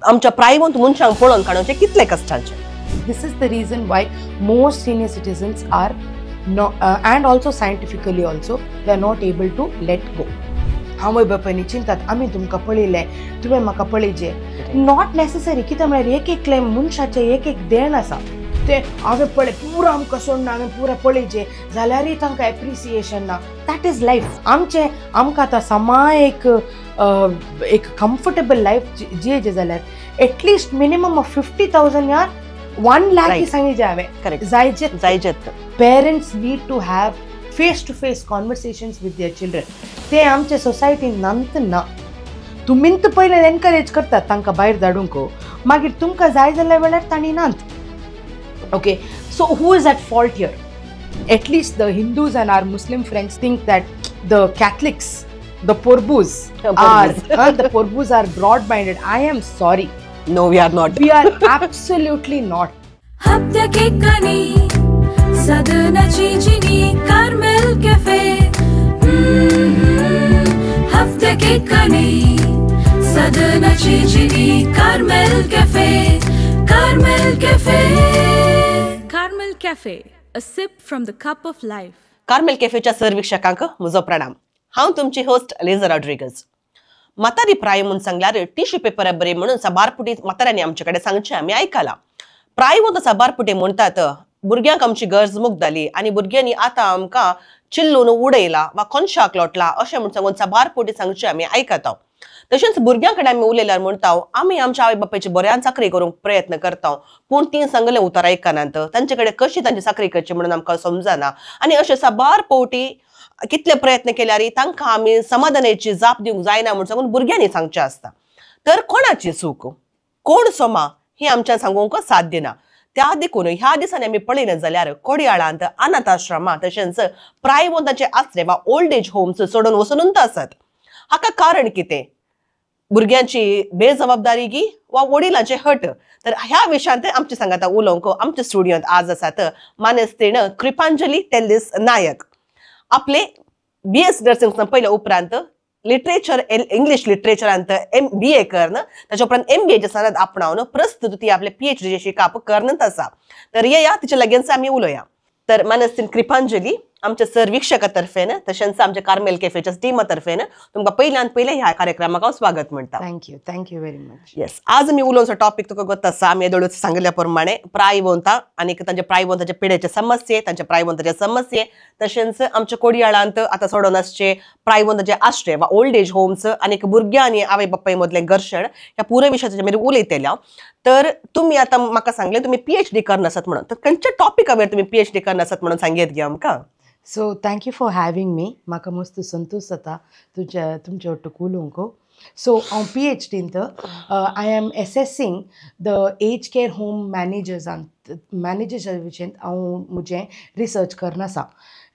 आमच्या प्रायवंत मनशांक पळोवन काडूचे कितले कश्टांचे. This is the reason why most senior citizens are not, and also scientifically also, they are not able to let go. आवय बापायनी चिंतात आमी तुमकां पळयलें, तुवें म्हाका पळयजे. Not necessary. कितें म्हळ्यार एक एकले मनशाचें एक एक देण आसा, तें हांवें पळय पुरा आमकां सोडना, हांवें पुरा पळयजे जाल्यारय तांकां एप्रिसिएशन ना. That is life. आमचें आमकां आतां समा एक एक कम्फर्टेबल लायफ जियेचें जाल्यार एटलिस्ट मिनिमम ऑफ 50,000 या 1 लाख सांगिजे हांवें. Correct. जायजे जायजेत. Parents need to have face to face conversations with their children. ते आमचे सोसायटीन नंत ना. तुमींत पयलें एनकरेज करतात तांकां भायर धाडूंक, मागीर तुमकां जाय जाल्यार वेळार तांणी नात. Okay, so who is at fault here? At least the Hindus and our Muslim friends think that the Catholics, the Porbus are the Porbus are broad minded. I am sorry. No, we are not. We are absolutely not. Carmel Cafe. Carmel Cafe. Carmel Cafe. Carmel Cafe, a sip from the cup of life. Carmel कॅफेच्या सर्विक्षकांक म्हजो प्रणाम. हांव तुमची host laser Rodriguez. म्हातारी प्राय म्हूण सांगल्यार tissue paper बरी म्हणून साबारपुटी म्हाताऱ्यांनी आमचे कडेन सांगचें आमी आयकलां. प्रायवंत साबारपुटी म्हणटात भुरग्यांक आमची गरज मुगदाली आनी भुरग्यांनी आतां आमकां चिल्लून उडयला वा कोनशाक लोटला अशें म्हूण सांगून साबारपुटी सांगचें आमी आयकता. तशेंच भुरग्यां कडेन आमी उलयल्यार म्हणटा आमी आमच्या आवय बापायची बऱ्यान चाकरी करूंक प्रयत्न करता, पूण ती सांगले उतर आयकनात. तांचे कडेन कशी तांची चाकरी करची म्हणून आमकां समजना आनी अशें साबार पवटी कितले प्रयत्न केल्यार तांकां आमी समाधानाची जाप दिवंक जायना म्हूण सांगून भुरग्यांनी सांगचें आसता. तर कोणाची चूक, कोण सोमा ही आमच्यान सांगूंक साध्य ना. त्या देखून ह्या दिसांनी आमी पळयलें जाल्यार कोडियाळांत अनाथ आश्रमां तशेंच प्रायवंताचे आसरे वा ओल्ड एज होम्स सोडून वचून आसात. हाका कारण कितें? भुरग्यांची बेजबाबदारी गी वा वडिलांचे हट? तर ह्या विशयांत आमचे सांगाता उलोवंक आमच्या स्टुडियोंत आज आसात मानेस्तीण कृपांजली तेल्लीस नायक. आपले BS nursing संपयल्या उपरांत लिटरेचर इंग्लीश लिटरेचरांत MBA करून ताच्या उपरांत MBAचे सनद आपणावन प्रस्तुत ती आपले PhD शिकाप करनत आसा. तर येया तिच्या लागींच आमी उलोवया. तर मानेस्तीण कृपांजली, आमच्या सर वीक्षका तर्फेन तशेंच आमच्या कार्मेल कॅफेच्या टिमा तर्फेन तुमकां पयल्यान पयले ह्या कार्यक्रमाक हांव स्वागत म्हणटा. Thank you, thank you very much. Yes, आज आमी उलोवचो टॉपीक तुका गोत आसा. आमी येदोळूच सांगिल्ल्या प्रमाणे प्रायवंता आनी तांच्या प्रायवंताच्या पिड्याचे समस्ये, तांच्या प्रायवंताचे समस्ये तशेंच आमच्या कोडियाळांत आतां सोडून आसचे प्रायवंताचे आश्रय वा ओल्ड एज होम्स आनी भुरग्यां आनी आवय बापाय मदलें घर्शण ह्या पुराय विशयाचेर आमी उलयतल्या. तर तुमी आतां म्हाका सांगलें तुमी PhD करनासात म्हणून, तर खंयच्या टॉपिका वयर तुमी PhD करनासात म्हणून सांगयत गे आमकां? So thank you for having me. म्हाका मस्त संतोश जाता तुमच्या ಒಟ್ಟುಗ್ उलोवंक. सो हांव PhDंत I am assessing the age care home मॅनेजर्सांत मॅनेजर्सा विशयंत हांव म्हजें रिसर्च करन आसा.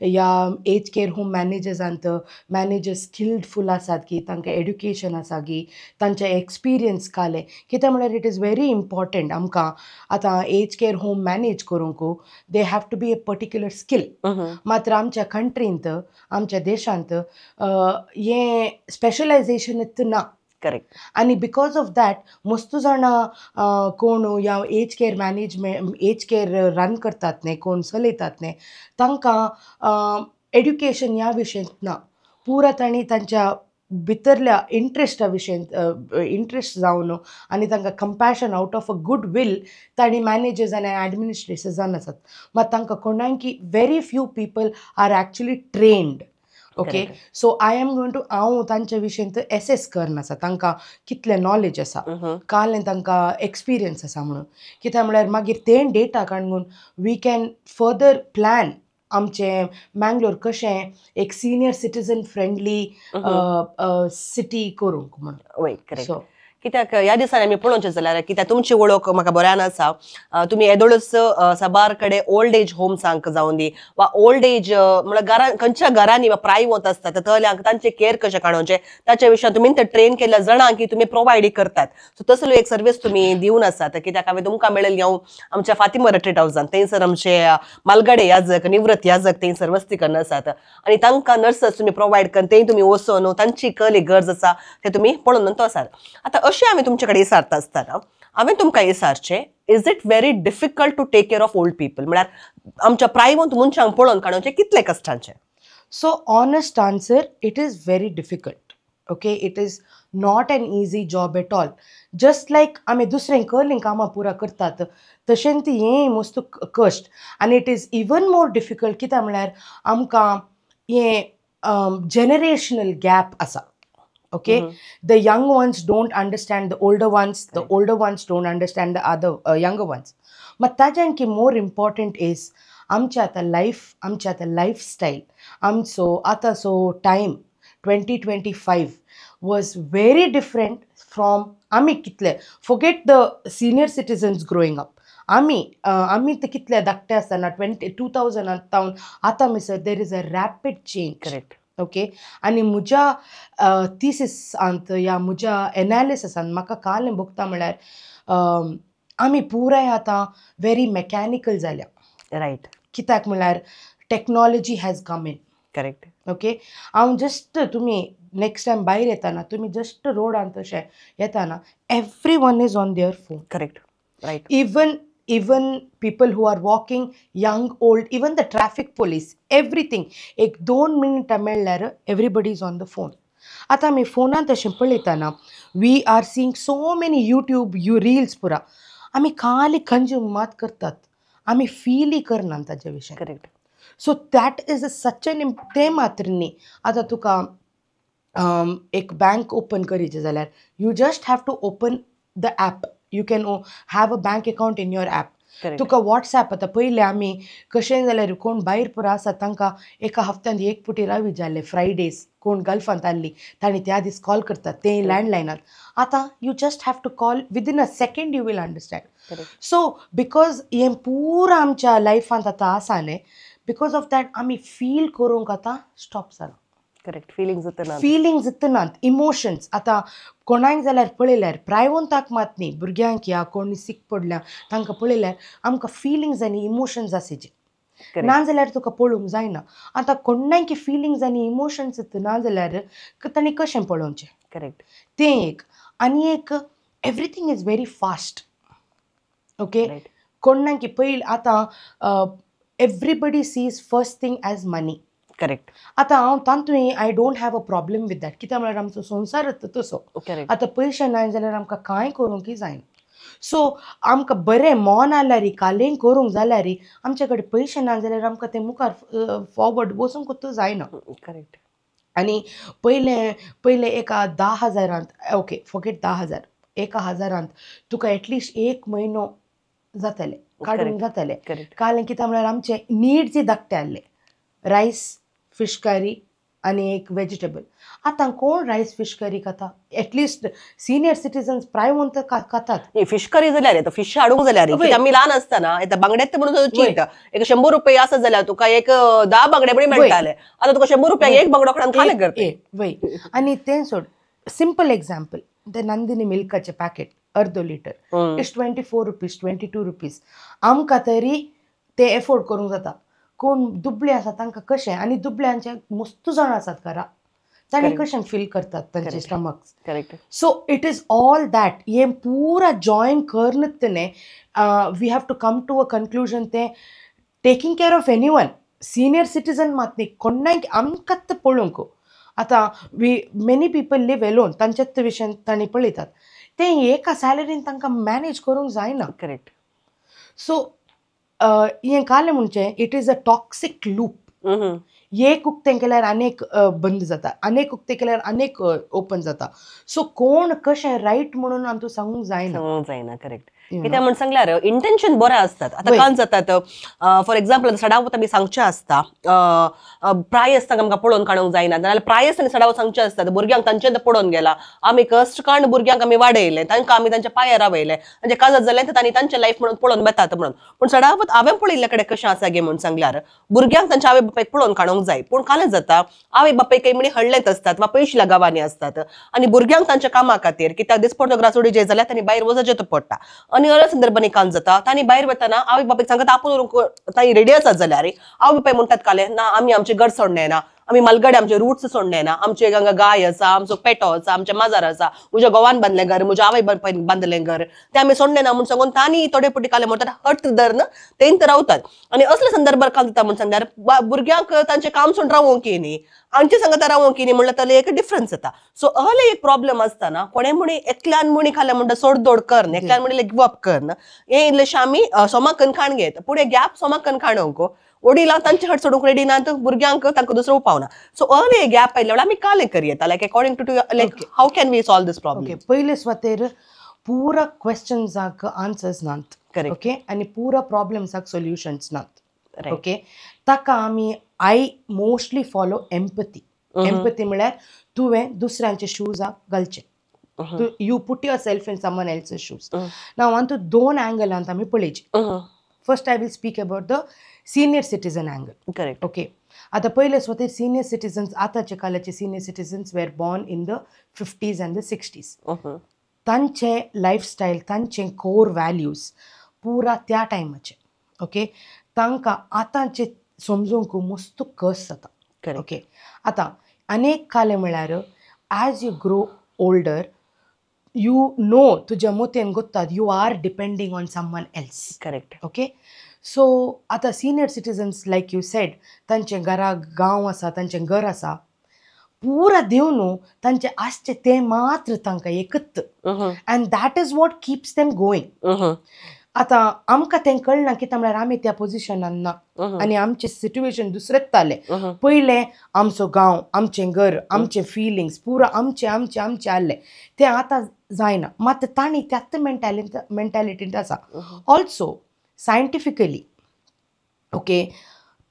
ह्या एज केअर होम मॅनेजर्सांत मॅनेजर्स स्किल्डफूल आसात की, तांकां एड्युकेशन आसा की, तांचें एक्सपिरियन्स कालें. कित्याक म्हळ्यार it is very important आमकां आतां एज केअर होम मॅनेज करूंक they have to be a particular skill. मात्र आमच्या कंट्रींत, आमच्या देशांत हें स्पेशलायझेशनूच ना. करेक्ट. आनी because of that मस्त जाणां कोण ह्या age care management, age care run करतात न्ही, कोण चलयतात न्ही, तांकां एड्युकेशन ह्या विशयांत ना. पुरा तांणी तांच्या भितरल्या इंट्रस्टा विशयांत इंट्रस्ट जावन आनी तांकां compassion out of a good will तांणी मॅनेजर्स आनी एडमिनिस्ट्रेटर्स जावन आसात. मात तांकां कोणाकी very few people are actually trained. Okay, so I am going to हांव तांच्या विशयंत एसेस करन आसा तांकां कितलें नॉलेज आसा, कालें तांकां एक्सपिरियन्स आसा म्हणून. कित्याक म्हळ्यार मागीर तें डेटा काडून we can further plan आमचें मँगलोर कशें एक सिनियर सिटीजन फ्रेंडली सिटी करूंक म्हणून. वय, करेक्ट. सो कित्याक ह्या दिसांनी आमी पळोवचें जाल्यार कित्याक तुमची वळख म्हाका बऱ्यान आसा. तुमी येदोळूच साबार कडेन ओल्ड एज होम्सांक जावन दी वा ओल्ड एज म्हळ्यार घरां खंयच्या घरांनी वा प्रायवंत आसता थंयल्यांक तांचे केअर कशें काडोवचें ताच्या विशयान तुमी ते ट्रेन केल्ल्या जाणांक की तुमी प्रोवायड करतात. सो तसलो एक सर्वीस तुमी दिवन आसात. कित्याक हांवें तुमकां मेळिल्ली हांव आमच्या फातिमा रिट्रीट हावजान थंयसर आमचे मालगडे याजक, निवृत्त याजक थंयसर वस्ती करून आसात आनी तांकां नर्सस तुमी प्रोवायड करून थंय तुमी वचून तांची कसली गरज आसा ते तुमी पळोवन आसात. आतां अशें आमी तुमचे कडेन विचारता आसतना हांवें तुमकां विचारचें, is it very difficult to take care of old people? म्हळ्यार आमच्या प्रायवंत मनशांक पळोवन काडूचे कितले कश्टांचे? So honest answer, it is very difficult. Okay, it is not an easy job at all. Just like आमी दुसरें कहलीं कामां पुरा करतात तशें ती हें मस्त कश्ट आनी it is even more difficult. कित्याक म्हळ्यार आमकां हें जनरेशनल गॅप आसा. Okay, the young ones don't understand the older ones, the older ones don't understand the other younger ones. मात ताज्या आणखी मोर इम्पॉर्टंट is आमच्या आतां लायफ, आमच्या आतां लायफस्टायल, आमचो आतांचो time 2025 was very different from आमी कितले, forget the senior citizens growing up, आमी आमी ते कितले धाकटे आसतना 2000 तावन आतां मिसर there is a rapid change. Correct. Okay, आनी म्हज्या थिसिसांत या म्हज्या एनालिसिसांत म्हाका काल भोगता म्हळ्यार आमी पुराय आतां व्हेरी मॅकॅनिकल जाल्या. रायट. कित्याक म्हळ्यार technology has come in. Correct. Okay, हांव जस्ट तुमी नेक्स्ट टायम भायर येताना तुमी जस्ट रोडान तशें येताना every one is on their phone. Correct. Right. Even people who are walking, young, old, even the traffic police, everything. एक 2 मिनटां मेळ्ळ्यार everybody is on the phone. आतां आमी फोनांत अशें पळयतना we are seeing so many YouTube you reels पुरा आमी खाली कंज्यूम मात करतात, आमी फिलूय करना ताजे विशय. Correct. So that is a such an तें मात्र न्ही. आतां तुका एक बँक ओपन करीचें जाल्यार you just have to open the app. You can have a bank account in your app. तुका वॉट्सॅप आतां पयलें आमी कशेंय जाल्यार कोण भायर पुरा आसा तांकां एका हप्त्यांत एक पुटी रावी जाल्ले फ्रायडेज कोण गल्फांत आहली तांणी त्या दीस कॉल करतात ते लँडलायनात. आतां you just have to call within a second you will understand. So because हें पुरा आमच्या लायफांत आतां आसा न्ही, because of that आमी फील करूंक आतां स्टॉप जाला. करेक्ट. फिलिंग्स येतना, फिलिंग्स येतनात, इमोशन्स. आतां कोणाक जाल्यार पळयल्यार प्रायवंताक मात न्ही, भुरग्यांक या कोण सीक पडल्या तांकां पळयल्यार आमकां फिलिंग्स आनी इमोशन्स आसाचे ना जाल्यार तुका पळोवंक जायना. आतां कोणाक फिलिंग्स आनी इमोशन्स ना जाल्यार तांणी कशें पळोवचें? करेक्ट. तें एक. आनी एक everything is very fast. Okay, कोणाक पयलीं आतां everybody sees first thing as money. Correct. आतां हांव तातूंत I don't have a problem with that. कित्याक म्हळ्यार आमचो संवसारच तसो. आतां पयशे ना जाल्यार आमकां कांय करूंकय जायना. सो आमकां बरें मन आल्यार कालें करूंक जाल्यार आमचे कडेन पयशे ना जाल्यार आमकां तें मुखार फॉरवर्ड वचूंक जायना. करेक्ट. आनी पयलें पयलें एका 10,000 ओके फॉरगेट 10,000, 1,000 तुका एटलिस्ट एक म्हयनो जाताले काडूंक जाताले. काल कित्याक म्हळ्यार आमचे नीड्स धाकटे आहले, रायस, फिश करी आनी एक वेजिटेबल. आतां कोण रायस फिश करी खाता? एटलिस्ट सिनियर सिटीजन्स प्रायवंत खातात. फिश करी जाल्यार फिश हाडूंक जाल्यार आमी ल्हान आसतना बांगड्यात म्हणून चीट एक 100 रुपया आसत जाल्यार तुका एक 10 बांगडे बी मेळटाले. आतां तुका 100 रुपया एक बांगडो खाण खालें करता. वय. आनी तें सोड, सिंपल एग्जाम्पल, ते नंदिनी मिल्काचें पॅकेट अर्दो लिटर it's 24 rupees, 22 rupees. आमकां तरी ते एफोर्ड करूंक जाता. कोण दुबळे आसा तांकां कशें, आनी दुबळ्यांचे मस्त जाण आसात घरा, तांणी कशें फील करतात तांचे stomachs. Correct. So it is all that हें पुरा जॉयन करनत न्ही we have to come to a conclusion. तें taking care of any one senior citizen मात न्ही, कोणाक आमकां पळोवंक. आतां we many people live alone, तांच्याच विशयान तांणी पळयतात तें एका सॅलरीन तांकां मॅनेज करूंक जायना. करेक्ट. सो हें कालें म्हणचें it is a toxic loop. एक उक्तें केल्यार आनेक बंद जाता, आनेक उक्तें केल्यार आनेक ओपन जाता. सो कोण कशें रायट म्हणून आमकां सांगूंक जायना. सांगूंक जायना. करेक्ट. कित्याक म्हण सांगल्यार इंटेन्शन बरें आसतात. आतां कान जातात, फॉर एक्झाम्पल सडावत आमी सांगचें आसता, प्रायस आमकां पळोवन काडूंक जायना, नाजाल्यार प्रायस आनी सडावत सांगचें आसता. भुरग्यांक तांचें पडोवन गेला, आमी कश्ट काडून भुरग्यांक आमी वाडयलें, तांकां आमी तांच्या पांयार रावयलें, तांचें काजत जालें तर तांणी तांचें लायफ म्हणून पळोवन वेतात म्हणून. पूण सडावत हांवें पळयल्ले कडेन कशें आसा गे म्हूण सांगल्यार भुरग्यांक तांच्या आवय बापायक पळोवन काडूंक जाय. पूण कालें जाता, आवय बापायक काही म्हणी हडलेंत आसतात वा पयशिल्या गांवांनी आसतात आनी भुरग्यांक तांच्या कामा खातीर कित्याक दिसपडतो ग्रासोडी जे जाल्यार तांणी भायर वचचें पडटा. आनी अरे संदर्भांनी कान जाता, तांणी भायर वतना आवय बापायक सांगता आपूण तांणी रेडी आसात जाल्यार आवय बापाय म्हणटात काले ना आमी आमचें घर सोडणें ना आमी मालगडे आमचे रुट्स सोडले ना. आमचे हांगा गाय आसा, आमचो पेटो आसा, आमचे माजार आसा, म्हज्या घोवान बांदलें घर, म्हज्या आवय बांदलें घर, ते आमी सोडले ना म्हूण सांगून तांणी थोडे पुटी काले म्हणटात हट धरून तेंत रावतात. आनी असले संदर्भार काल दिता म्हूण सांगल्यार भुरग्यांक तांचें काम सोडून रावोंक न्ही, आमचे सांगता रावोंक न्ही म्हणल्यार ताले एक डिफरन्स येता. सो अहले एक प्रॉब्लम आसतना कोणे म्हणी एकल्यान म्हणी खालें म्हणटा सोडदोड कर, एकल्यान म्हणी गिव अप कर, हे इल्लेशें आमी सोमाक कणखाण घेत पूण हे गॅप सोमाक कणखाणोंक वडिलां तांचे हट सोडूंक रेडी ना, भुरग्यांक तांकां दुसरो उपाव ना. सो अहले गॅप आयले आमी काले करयेता like according to like how can we solve this problem? पयले स्वातेर पुरा क्वेश्चन्साक आन्सर्स नात, ओके, आनी पुरा प्रॉब्लम्साक सोल्युशन्स नात, ओके. ताका आमी I mostly follow empathy. Empathy म्हळ्यार तुवें दुसऱ्यांच्या शूजाक घालचें, you put yourself in someone else's shoes. नाव हातूंत दोन अँगलांत आमी पळयचें. First I will speak about the senior citizen angle. Correct. Okay. आतां पयले स्वता सिनियर सिटीजन्स, आतांच्या काळाचे senior citizens were born in the 50s and the 60s. तांचे लायफस्टायल, तांचे कोर व्हॅल्यूज पुरा त्या टायमाचे, ओके. तांकां आतांचे समजूंक मस्त कस जाता, ओके. आतां अनेक काले म्हळ्यार as you grow older you know तुज्या मोतयेन गोत्तात you are depending on someone else. Correct. Okay. So आतां senior citizens like you said तांचें घरा गांव आसा, तांचें घर आसा, पुरा दिवन तांचें आसचें तें मात्र तांकां एकच, and that is what keeps them going. आतां आमकां तें कळना कित्याक म्हळ्यार आमी त्या पोजिशनान ना आनी आमचें सिट्युएशन दुसरेंच जालें. पयलें आमचो गांव, आमचें घर, आमचे फिलिंग्स पुरा आमचें आमचें आमचें आहलें, तें आतां जायना. मात तांणी त्याच मेंटालिटींत आसा. ऑल्सो सायंटिफिकली, ओके,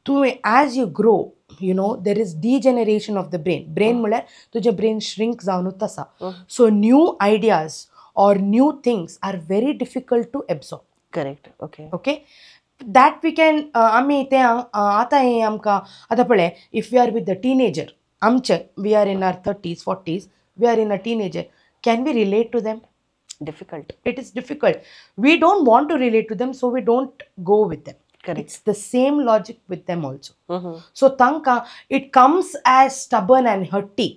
तुवें as you grow you know there is degeneration of the brain. Brain म्हळ्यार तुजें ब्रेन श्रिंक जावनूच आसा. So new ideas or new things are very difficult to absorb. Correct. Okay. Okay. That we can, आमी तें आतां हें आमकां आतां पळय, if we are with the teenager, आमचे we are in our 30s 40s, we are in a teenager, can we relate to them? Difficult. It is difficult. We don't want to relate to them, so we don't go with them. Correct. It's the same logic with them also. So tanka it comes as stubborn and hurty.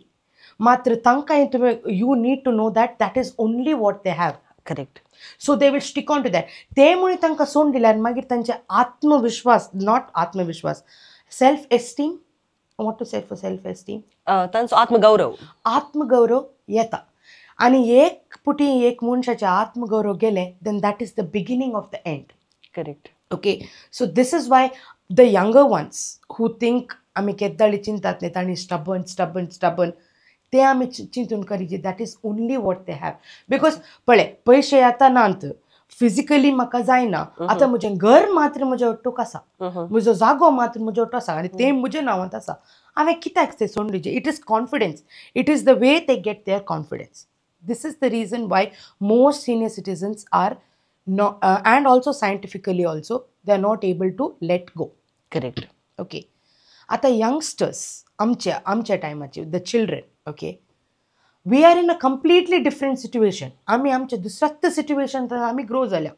Matra tanka you need to know that that is only what they have. Correct. So they will stick on to that. ते मुळे तांकां सोडून दिल्यार मागीर तांचे आत्मविश्वास, not आत्मविश्वास, self esteem, what to say for self esteem, तांचो आत्मगौरव, आत्मगौरव येता. आनी एक पुटी एक मनशाचें आत्मगौरव गेलें then that is the beginning of the end. Correct. Okay. So this is why the younger ones who think आमी केद्दाळी चिंतात न्ही तांणी स्टबन स्टबन स्टबन, ते आमी चिंतून करीजे that is only what they have. Because पळय पयशे आतां नात, फिजिकली म्हाका जायना, आतां म्हजें घर मात्र म्हज्या ओट्टूक आसा, म्हजो जागो मात्र म्हज्या ओट्टो आसा आनी तें म्हज्या नांवांत आसा, हांवें कित्याक तें सोडून दिवचें? It is confidence, it is the way they get their confidence. This is the reason why most senior citizens are not, and also scientifically also, they are not able to let go. Correct. Okay. आतां youngsters, आमच्या टायमाचे, the children, okay, we are in a completely different situation. आमी आमच्या दुसऱ्याच situation आमी grow जाल्या.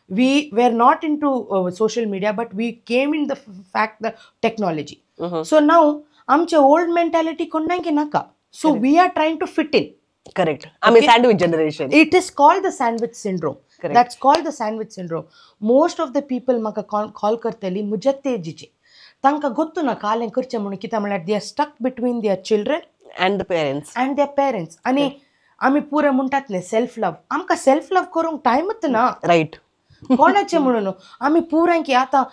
We were not into social media, but we came in the fact the technology. So now आमचे old mentality कोणाक नाका. So we are trying to fit in. Correct. आमी sandwich generation. It is called the sandwich syndrome. That's called the sandwich syndrome. Most of the people म्हाका call करतली म्हज्या तेजीचे, तांकां गोत्तू ना कालें करचें म्हणून, कित्याक म्हळ्यार they are stuck between their children and the parents and their parents. आनी आमी पुरे म्हणटात न्ही सेल्फ लव, आमकां सेल्फ लव करूंक टायमच ना. रायट. कोणाचें म्हणून आमी पुरांकी आतां,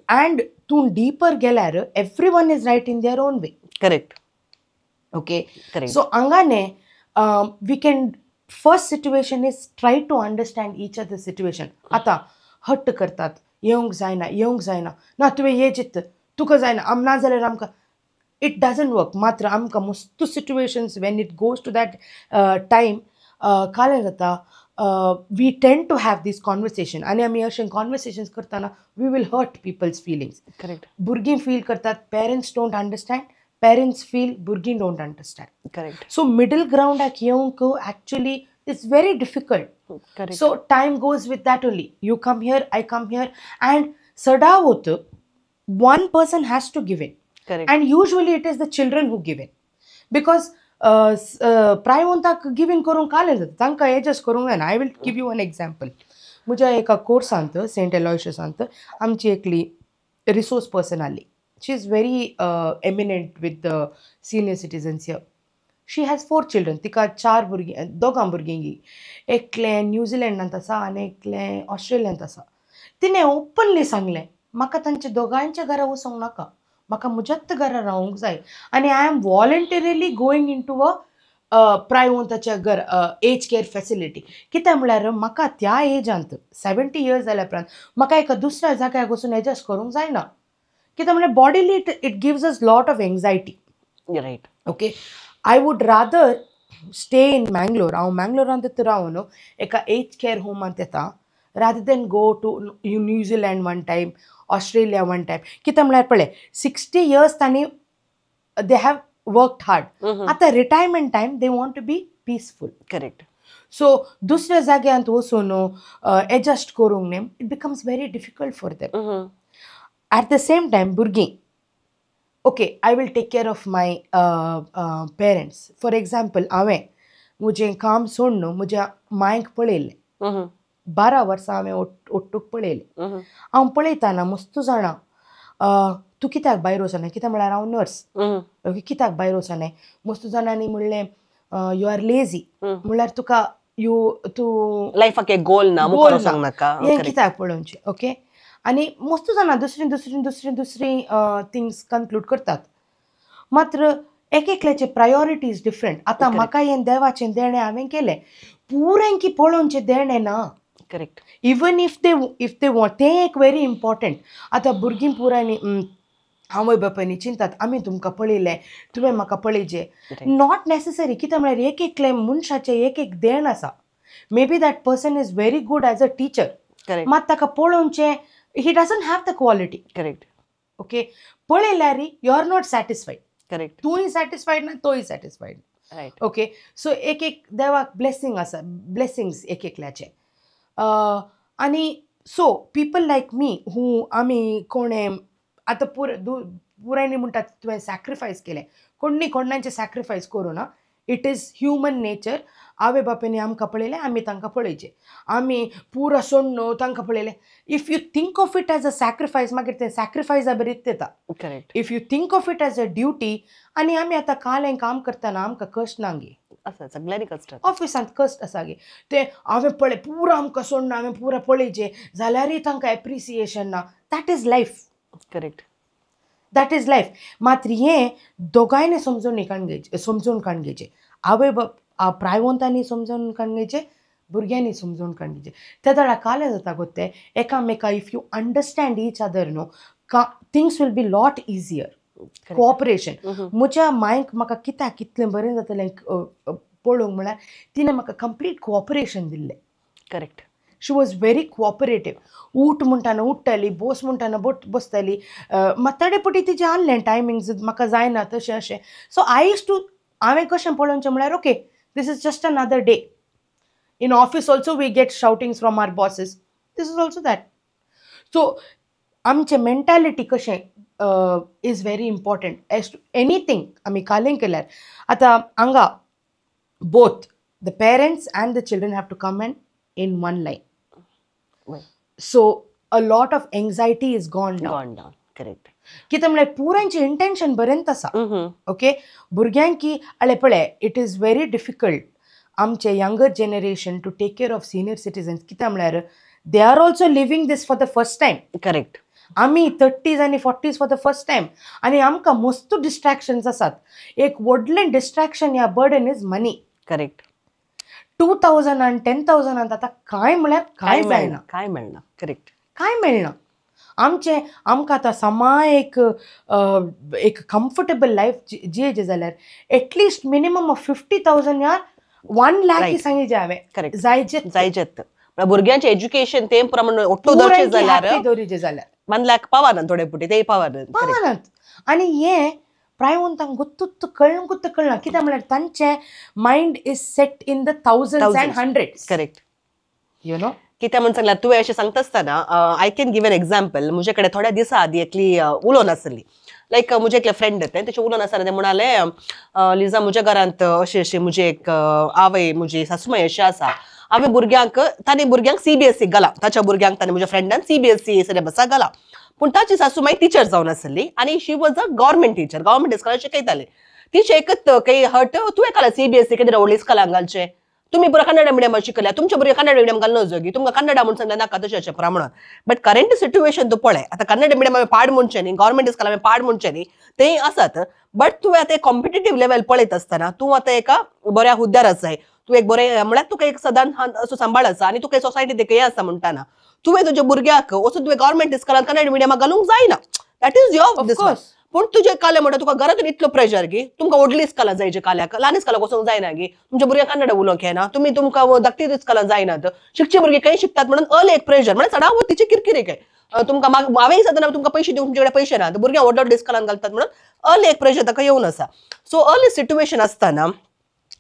अँड तूं डीपर गेल्यार every one is right in their own way. Correct. Okay. So हांगा we can, first situation is try to understand each other situation. आतां हट्ट करतात, येवंक जायना, येवंक जायना, ना तुवें ये चित्त, तुका जायना, आम ना जाल्यार आमकां, it doesn't work. मात्र आमकां मस्त situations when it goes to that time कालें जाता, we tend to have these conversation. आनी आमी अशें कॉन्वर्सेशन्स करतना we will hurt people's feelings. Correct. भुरगीं फील करतात parents don't understand, parents feel भुरगीं don't understand. Correct. So middle ग्रावंडाक येवंक actually it's very difficult. So time goes with that only. You come here, I come here, and Sadawat one person has to give in. Correct. And usually it is the children who give in, because प्रायवंताक give in करूंक कालें जाता, तांकां adjust करूंक जायना. I will give you one example. म्हज्या एका कोर्सांत Saint एलॉयशसांत आमची एकली resource person आहली. She is very eminent with the senior citizens here. She has 4 children. तिका 4 भुरगीं, दोगां भुरगीं, एकलें न्यूझिलंडांत आसा आनी एकलें ऑस्ट्रेलियांत आसा. तिणें ओपनली सांगलें, म्हाका तांच्या दोगांयच्या घरा वचूंक नाका, म्हाका म्हज्याच घरा रावूंक जाय आनी I am voluntarily going into a प्रायवंताच्या घर, एज केअर फॅसिलिटी. कित्याक म्हळ्यार म्हाका त्या एजांत 70 इयर्स जाल्या उपरांत म्हाका एका दुसऱ्या जाग्याक वचून एडजस्ट करूंक जायना. कित्याक म्हळ्यार bodily it gives us lot of anxiety. Right. Okay, I would rather stay in Mangalore. हांव मँगलोरांतच रावन एका एज केअर होमांत येता rather than go to New Zealand one time, Australia one time. कित्याक म्हळ्यार पळय 60 इयर्स तांणी they have worked hard. आतां retirement time they want to be peaceful. Correct. So दुसऱ्या जाग्यांत वचून एडजस्ट करूंक न्ही, it becomes very difficult for them. At the same time भुरगीं, okay I will take care of my parents. For example, हांवें म्हजें काम सोडून म्हज्या मांयक पळयलें, 12 वर्सां हांवें ओट्टूक पळयलें. हांव पळयतना मस्त जाणां तूं कित्याक भायर वचना, कित्याक म्हळ्यार हांव नर्स, ओके, कित्याक भायर वचना. मस्त जाणांनी म्हणलें you are lazy, म्हणल्यार तुका you तूं लायफाक एक गोल ना, मुखार वचोंक नाका, हें कित्याक पळोवचें. ओके, आनी मस्त जाणां दुसरी दुसरी दुसरी दुसरी थिंग्स कन्क्लूड करतात. मात्र एक एकल्याचे प्रायोरिटीज डिफरंट. आतां म्हाका हें देवाचें देणें हांवें केलें, पुरांकी पळोवचें देणें ना. Correct. Even if they want, तें एक व्हेरी इम्पॉर्टंट. आतां भुरगीं पुरांनी आवय बापायनी चिंतात आमी तुमकां पळयलें, तुवें म्हाका पळयचें. Not necessary. कित्याक म्हळ्यार एक एकले मनशाचें एक एक देण आसा. Maybe that person is very good as a teacher, मात ताका पळोवचें he doesn't have the quality. Correct. Okay, पळयल्यार you are not satisfied. Correct. तूंय सॅटिस्फायड ना, तोय सॅटिस्फायड. रायट. ओके, सो एक एक देवाक ब्लेसींग आसा, ब्लेसिंग्स एक एकल्याचे. आनी so people like me who आमी कोणें आतां पुरायनी म्हणटात तुवें सॅक्रिफायस केलें, कोणी कोणाचें सॅक्रिफायस करूं ना. It is human nature. आवय बापायनी आमकां पळयलें, आमी तांकां पळयचें, आमी पुरा सोडून तांकां पळयलें. If you think of it as a sacrifice, मागीर तें सॅक्रिफायसा बरीच येता. Correct. If you think of it as a duty. आनी आमी आतां कालें काम करतना आमकां कश्ट ना गे, आसा सगळ्यांनी कश्ट, ऑफिसांत कश्ट आसा गे. तें हांवें पळय पुरा आमकां सोडून हांवें पुरा पळयचें जाल्यारय तांकां एप्रिसिएशन ना. That is life. Correct. That is life. मात्र हें दोगांयनी समजून काडून घेवचें, समजून काडून घेवचें. आवय बाप प्रायवंतांनी समजून काडून घेवचें, भुरग्यांनी समजून काडून घेवचें. ते दळा कालें जाता गो तें एकामेका. If you understand each other न्हू, things will be lot easier. Cooperation. म्हज्या मांयक म्हाका कित्याक कितलें बरें जातलें पळोवंक म्हळ्यार तिणें म्हाका कंप्लीट कोऑपरेशन दिल्लें. Correct. She was very cooperative. ऊठ म्हणटाना उठ्ठाली, बोस म्हणटाना बसताली. मात पटी तिचें आहलें टायमिंग्स म्हाका जायना तशें अशें. सो I use to हांवें कशें पळोवचें म्हळ्यार okay this is just another day. In office also we get shoutings from our bosses, this is also that. So आमचें मेंटालिटी कशें is very important as to anything आमी कालें केल्यार. आतां हांगा both the parents and the children have to come and in one line. So a lot of anxiety is gone down. Gone down. Correct. कितें म्हळ्यार पुरांचें intention बरेंच आसा. Okay, भुरग्यांकी अळे पळय it is very difficult आमचे younger generation to take care of senior citizens. कित्याक म्हळ्यार they are also living this for the first time. Correct. आमी 30s आनी 40s for the first time आनी आमकां मस्त डिस्ट्रॅक्शन्स आसात. एक व्हडलें डिस्ट्रॅक्शन ह्या बर्डन is money. Correct. 2000 आनी 10,000 आतां कांय म्हळ्यार कांय जायना, कांय मेळना. करेक्ट. कांय मेळना. आमचें आमकां आतां समा एक एक कम्फर्टेबल लायफ जियेचें जाल्यार एटलिस्ट मिनिमम ऑफ 50,000 या 1 लाख सांगिजे हांवें. करेक्ट. जायचे जायचेत. भुरग्यांचें एज्युकेशन ते प्रमाण ഒಟ್ಟು दवरचें जाल्यार दवरीचें जाल्यार 1 लाख पावना, थोडे पुटी तेय पावनात पावनात. आनी हें प्रायवंतांक गुत्तूच कळूंकूच कळना. कित्याक म्हळ्यार तांचें mind is set in the thousands and hundreds. Correct. You know. कित्याक म्हूण सांगल्यार तुवें अशें सांगता आसतना I can give an example. म्हजे कडेन थोड्या दिसां आदीं एकली उलोवन आसली, लायक म्हजें एकलें फ्रेंड तें, तशें उलोवन आसतना तें म्हणालें, लिजा म्हज्या घरांत अशें अशें म्हजी एक आवय, म्हजी सासूमाय अशी आसा, हांवें भुरग्यांक, तांणी भुरग्यांक सीबीएसई घाला, ताच्या भुरग्यांक ताणें म्हज्या फ्रेंडान सीबीएसई सिलेबसाक घाला, पूण ताची सासूमाय टिचर जावन आसली आनी she was a government teacher, government इस्कॉलान शिकयताली. तिचें एकच काही हट, तुवें घाला सीबीएसई कितें व्हडली इस्कॉलान घालचें, तुमी पुरा कन्नडा मिडियमान शिकल्या, तुमच्या भुरग्यांक कन्नड मिडियम घालून जोगी, तुमकां कन्नडा म्हूण सांगलें नाका तशें अशें पुरा. बट करंट सिट्युएशन तूं पळय, आतां कन्नड मिडियम हांवें पाड म्हणचें न्ही, गव्हर्मेंट इस्कॉल हांवें पाड म्हणचें न्ही, तेंय आसात, बट तुवें आतां कॉम्पिटेटीव लेवल पळयत आसतना तूं आतां एका बऱ्या हुद्द्यार आसाय, तूं एक बरें म्हळ्यार तुका एक सदांच असो सांबाळ आसा आनी तुका सोसायटी हें आसा म्हणटाना तुवें तुज्या भुरग्याक वचून तुवें गव्हर्मेंट इस्कॉलान कन्नड मिडियमाक घालूंक जायना, that is your this. पूण तुजें कालें म्हणटा तुका घरांतून इतलो प्रेशर गी तुमकां व्हडली इस्कॉलां जायची, काल्याक ल्हान इस्कॉलाक वचूंक जायना गी, तुमच्या भुरग्यांक कन्नड उलोवंक येना, तुमी तुमकां धाकटी इस्कॉलां जायनात, शिकची भुरगीं खंय शिकतात म्हणून अर्ली एक प्रेशर, म्हळ्यार चडावत तिची किरकिरी काय तुमकां हांवें सदां तुमकां पयशे दिवंक तुमचे कडेन पयशे ना, भुरग्यांक व्हडल्या व्हडल्या इस्कॉलान घालतात म्हणून अर्ली एक प्रेशर ताका येवन आसा. सो अर्ली सिट्युएशन आसतना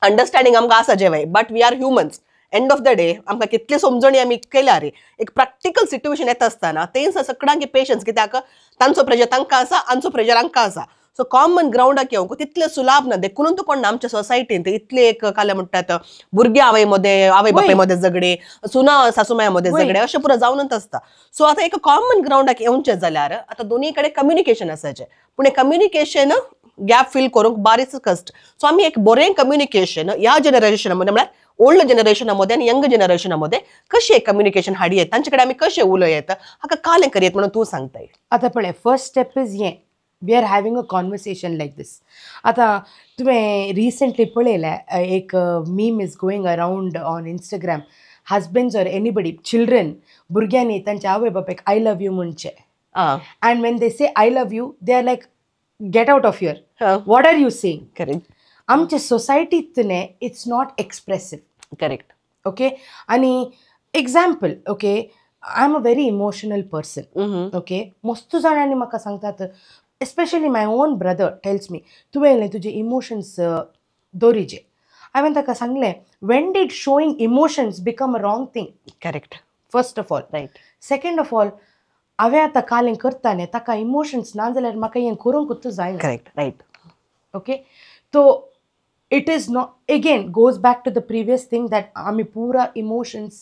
अंडरस्टँडींग आमकां आसा जेवय, but we are humans, end of the day आमकां कितली समजणी आमी केल्या रे, एक प्रॅक्टिकल सिट्युएशन येता आसतना तें सगळ्यांक पेशन्स, कित्याक तांचो प्रेशर तांकां आसा, आमचो प्रेशर आमकां आसा, सो कॉमन ग्रावंडाक येवंक तितलें सुलाभ ना. देखून तूं कोण आमच्या सोसायटीन इतले एक काल्या म्हणटात भुरगीं आवय मदें, आवय बापाय मदें झगडे, सुना सासूमाया मदें झगडे, अशें पुरो जावनच आसता. सो आतां एक कॉमन ग्रावंडाक येवचें जाल्यार आतां दोनूय कडेन कम्युनिकेशन आसाचें, पूण कम्युनिकेशन गॅप फील करूंक बारीक कश्ट. सो आमी एक बरें कम्युनिकेशन ह्या जनरेशना मदें, म्हळ्यार ओल्ड जनरेशना मदें आनी यंग जनरेशना मदें कशें कम्युनिकेशन हाडयेत, तांचे कडेन आमी कशें उलयत, हाका कालें करयेत म्हणून तूं सांगताय. आतां पळय, फर्स्ट स्टेप is हें, we are having a conversation like this. आतां तुवें रिसंटली पळयलें एक meme is going around on Instagram, husbands or anybody children भुरग्यांनी तांच्या आवय बापायक I love you म्हणचें, and when they say I love you they are like get out of here, what are you saying. Correct. आमच्या सोसायटीत न्ही it's not expressive. Correct. Okay, आनी example, okay, I am a very emotional person, okay, मस्त जाणांनी म्हाका सांगतात, especially my own brother tells me, तुवें तुजे इमोशन्स दवरिजे. हांवें ताका सांगलें, when did showing emotions become a wrong thing. Correct. First of all. Right. Second of all, हांवें आतां कालें करता न्ही ताका इमोशन्स ना जाल्यार म्हाका हें करूंकूच जायना. करेक्ट. रायट. ओके, तो it is not, again goes back to the previous thing that आमी पुरा emotions,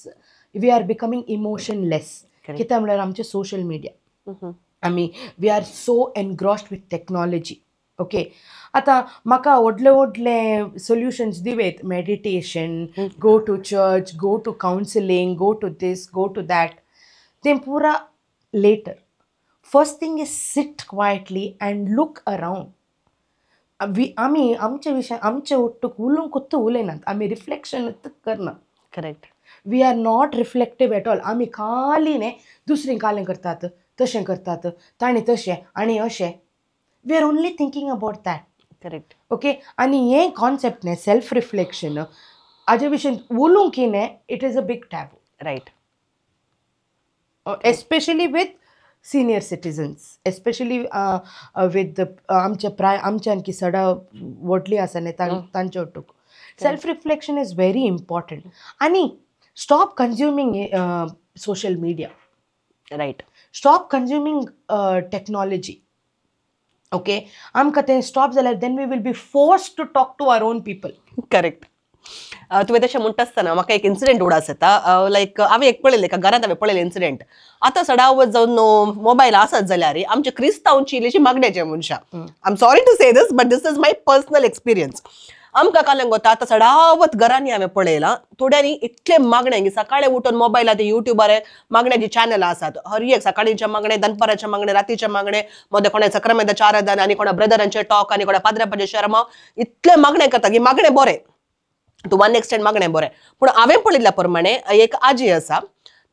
we are becoming emotionless. कित्याक म्हळ्यार आमचें सोशल मिडिया, आमी we are so engrossed with technology. Okay, आतां म्हाका व्हडले व्हडले solutions दिवेत, meditation, go to church, go to counselling, go to this, go to that, तें पुरा later. First thing is sit quietly and look around. आमी आमच्या विशय आमचे ಒಟ್ಟುಕ್ उलोवंक उलयनात, आमी रिफ्लेक्शन करना. Correct. We are not reflective at all. आमी खाली न्ही दुसरीं कालें करतात, तशें करतात, ताणें तशें आनी अशें, we are only thinking about that. Correct. Okay, आनी हें कॉन्सेप्ट न्ही सेल्फ रिफ्लेक्शन हाजे विशीं उलोवंक न्ही, it is a big taboo. Right. Especially with senior citizens, especially with आमचे प्राय आमच्या आणखी सडा व्हडली आसा न्ही तांचे ಒಟ್ಟುಕ್. Self reflection is very important. आनी stop consuming social media. Right. Stop consuming technology. Okay, आमकां तें स्टॉप जाल्यार then we will be forced to talk to our own people. Correct. तुवें तशें म्हणटा आसतना म्हाका एक इन्सिडेंट उडास येता, लायक हांवें एक पळयलें, एका घरांत हांवें पळयलें इन्सिडेंट. आतां सडावत जावन मोबायल आसत जाल्यार आमचे क्रिस्तांवची इल्लीशी मागण्याचे मनशां, I am sorry to say this but this is my personal experience. आमकां कालें गोता आतां सडावत घरांनी हांवें पळयलां थोड्यांनी इतले मागणें की सकाळीं उठून मोबायलार ते युट्यूबार मागण्याची चॅनलां आसात, हर एक सकाळींचें मागणें, दनपाराचें मागणें, रातीचें मागणें, मदें कोणा सक्रामेंताचें आराधन आनी कोणा ब्रदरांचें टॉक आनी कोणा पाद्रापाचें शर्मा, इतलें मागणें करता की मागणें बरें, टू वन एक्सटेंट मागणें बरें. पूण हांवें पळयल्ल्या प्रमाणे एक आजी आसा,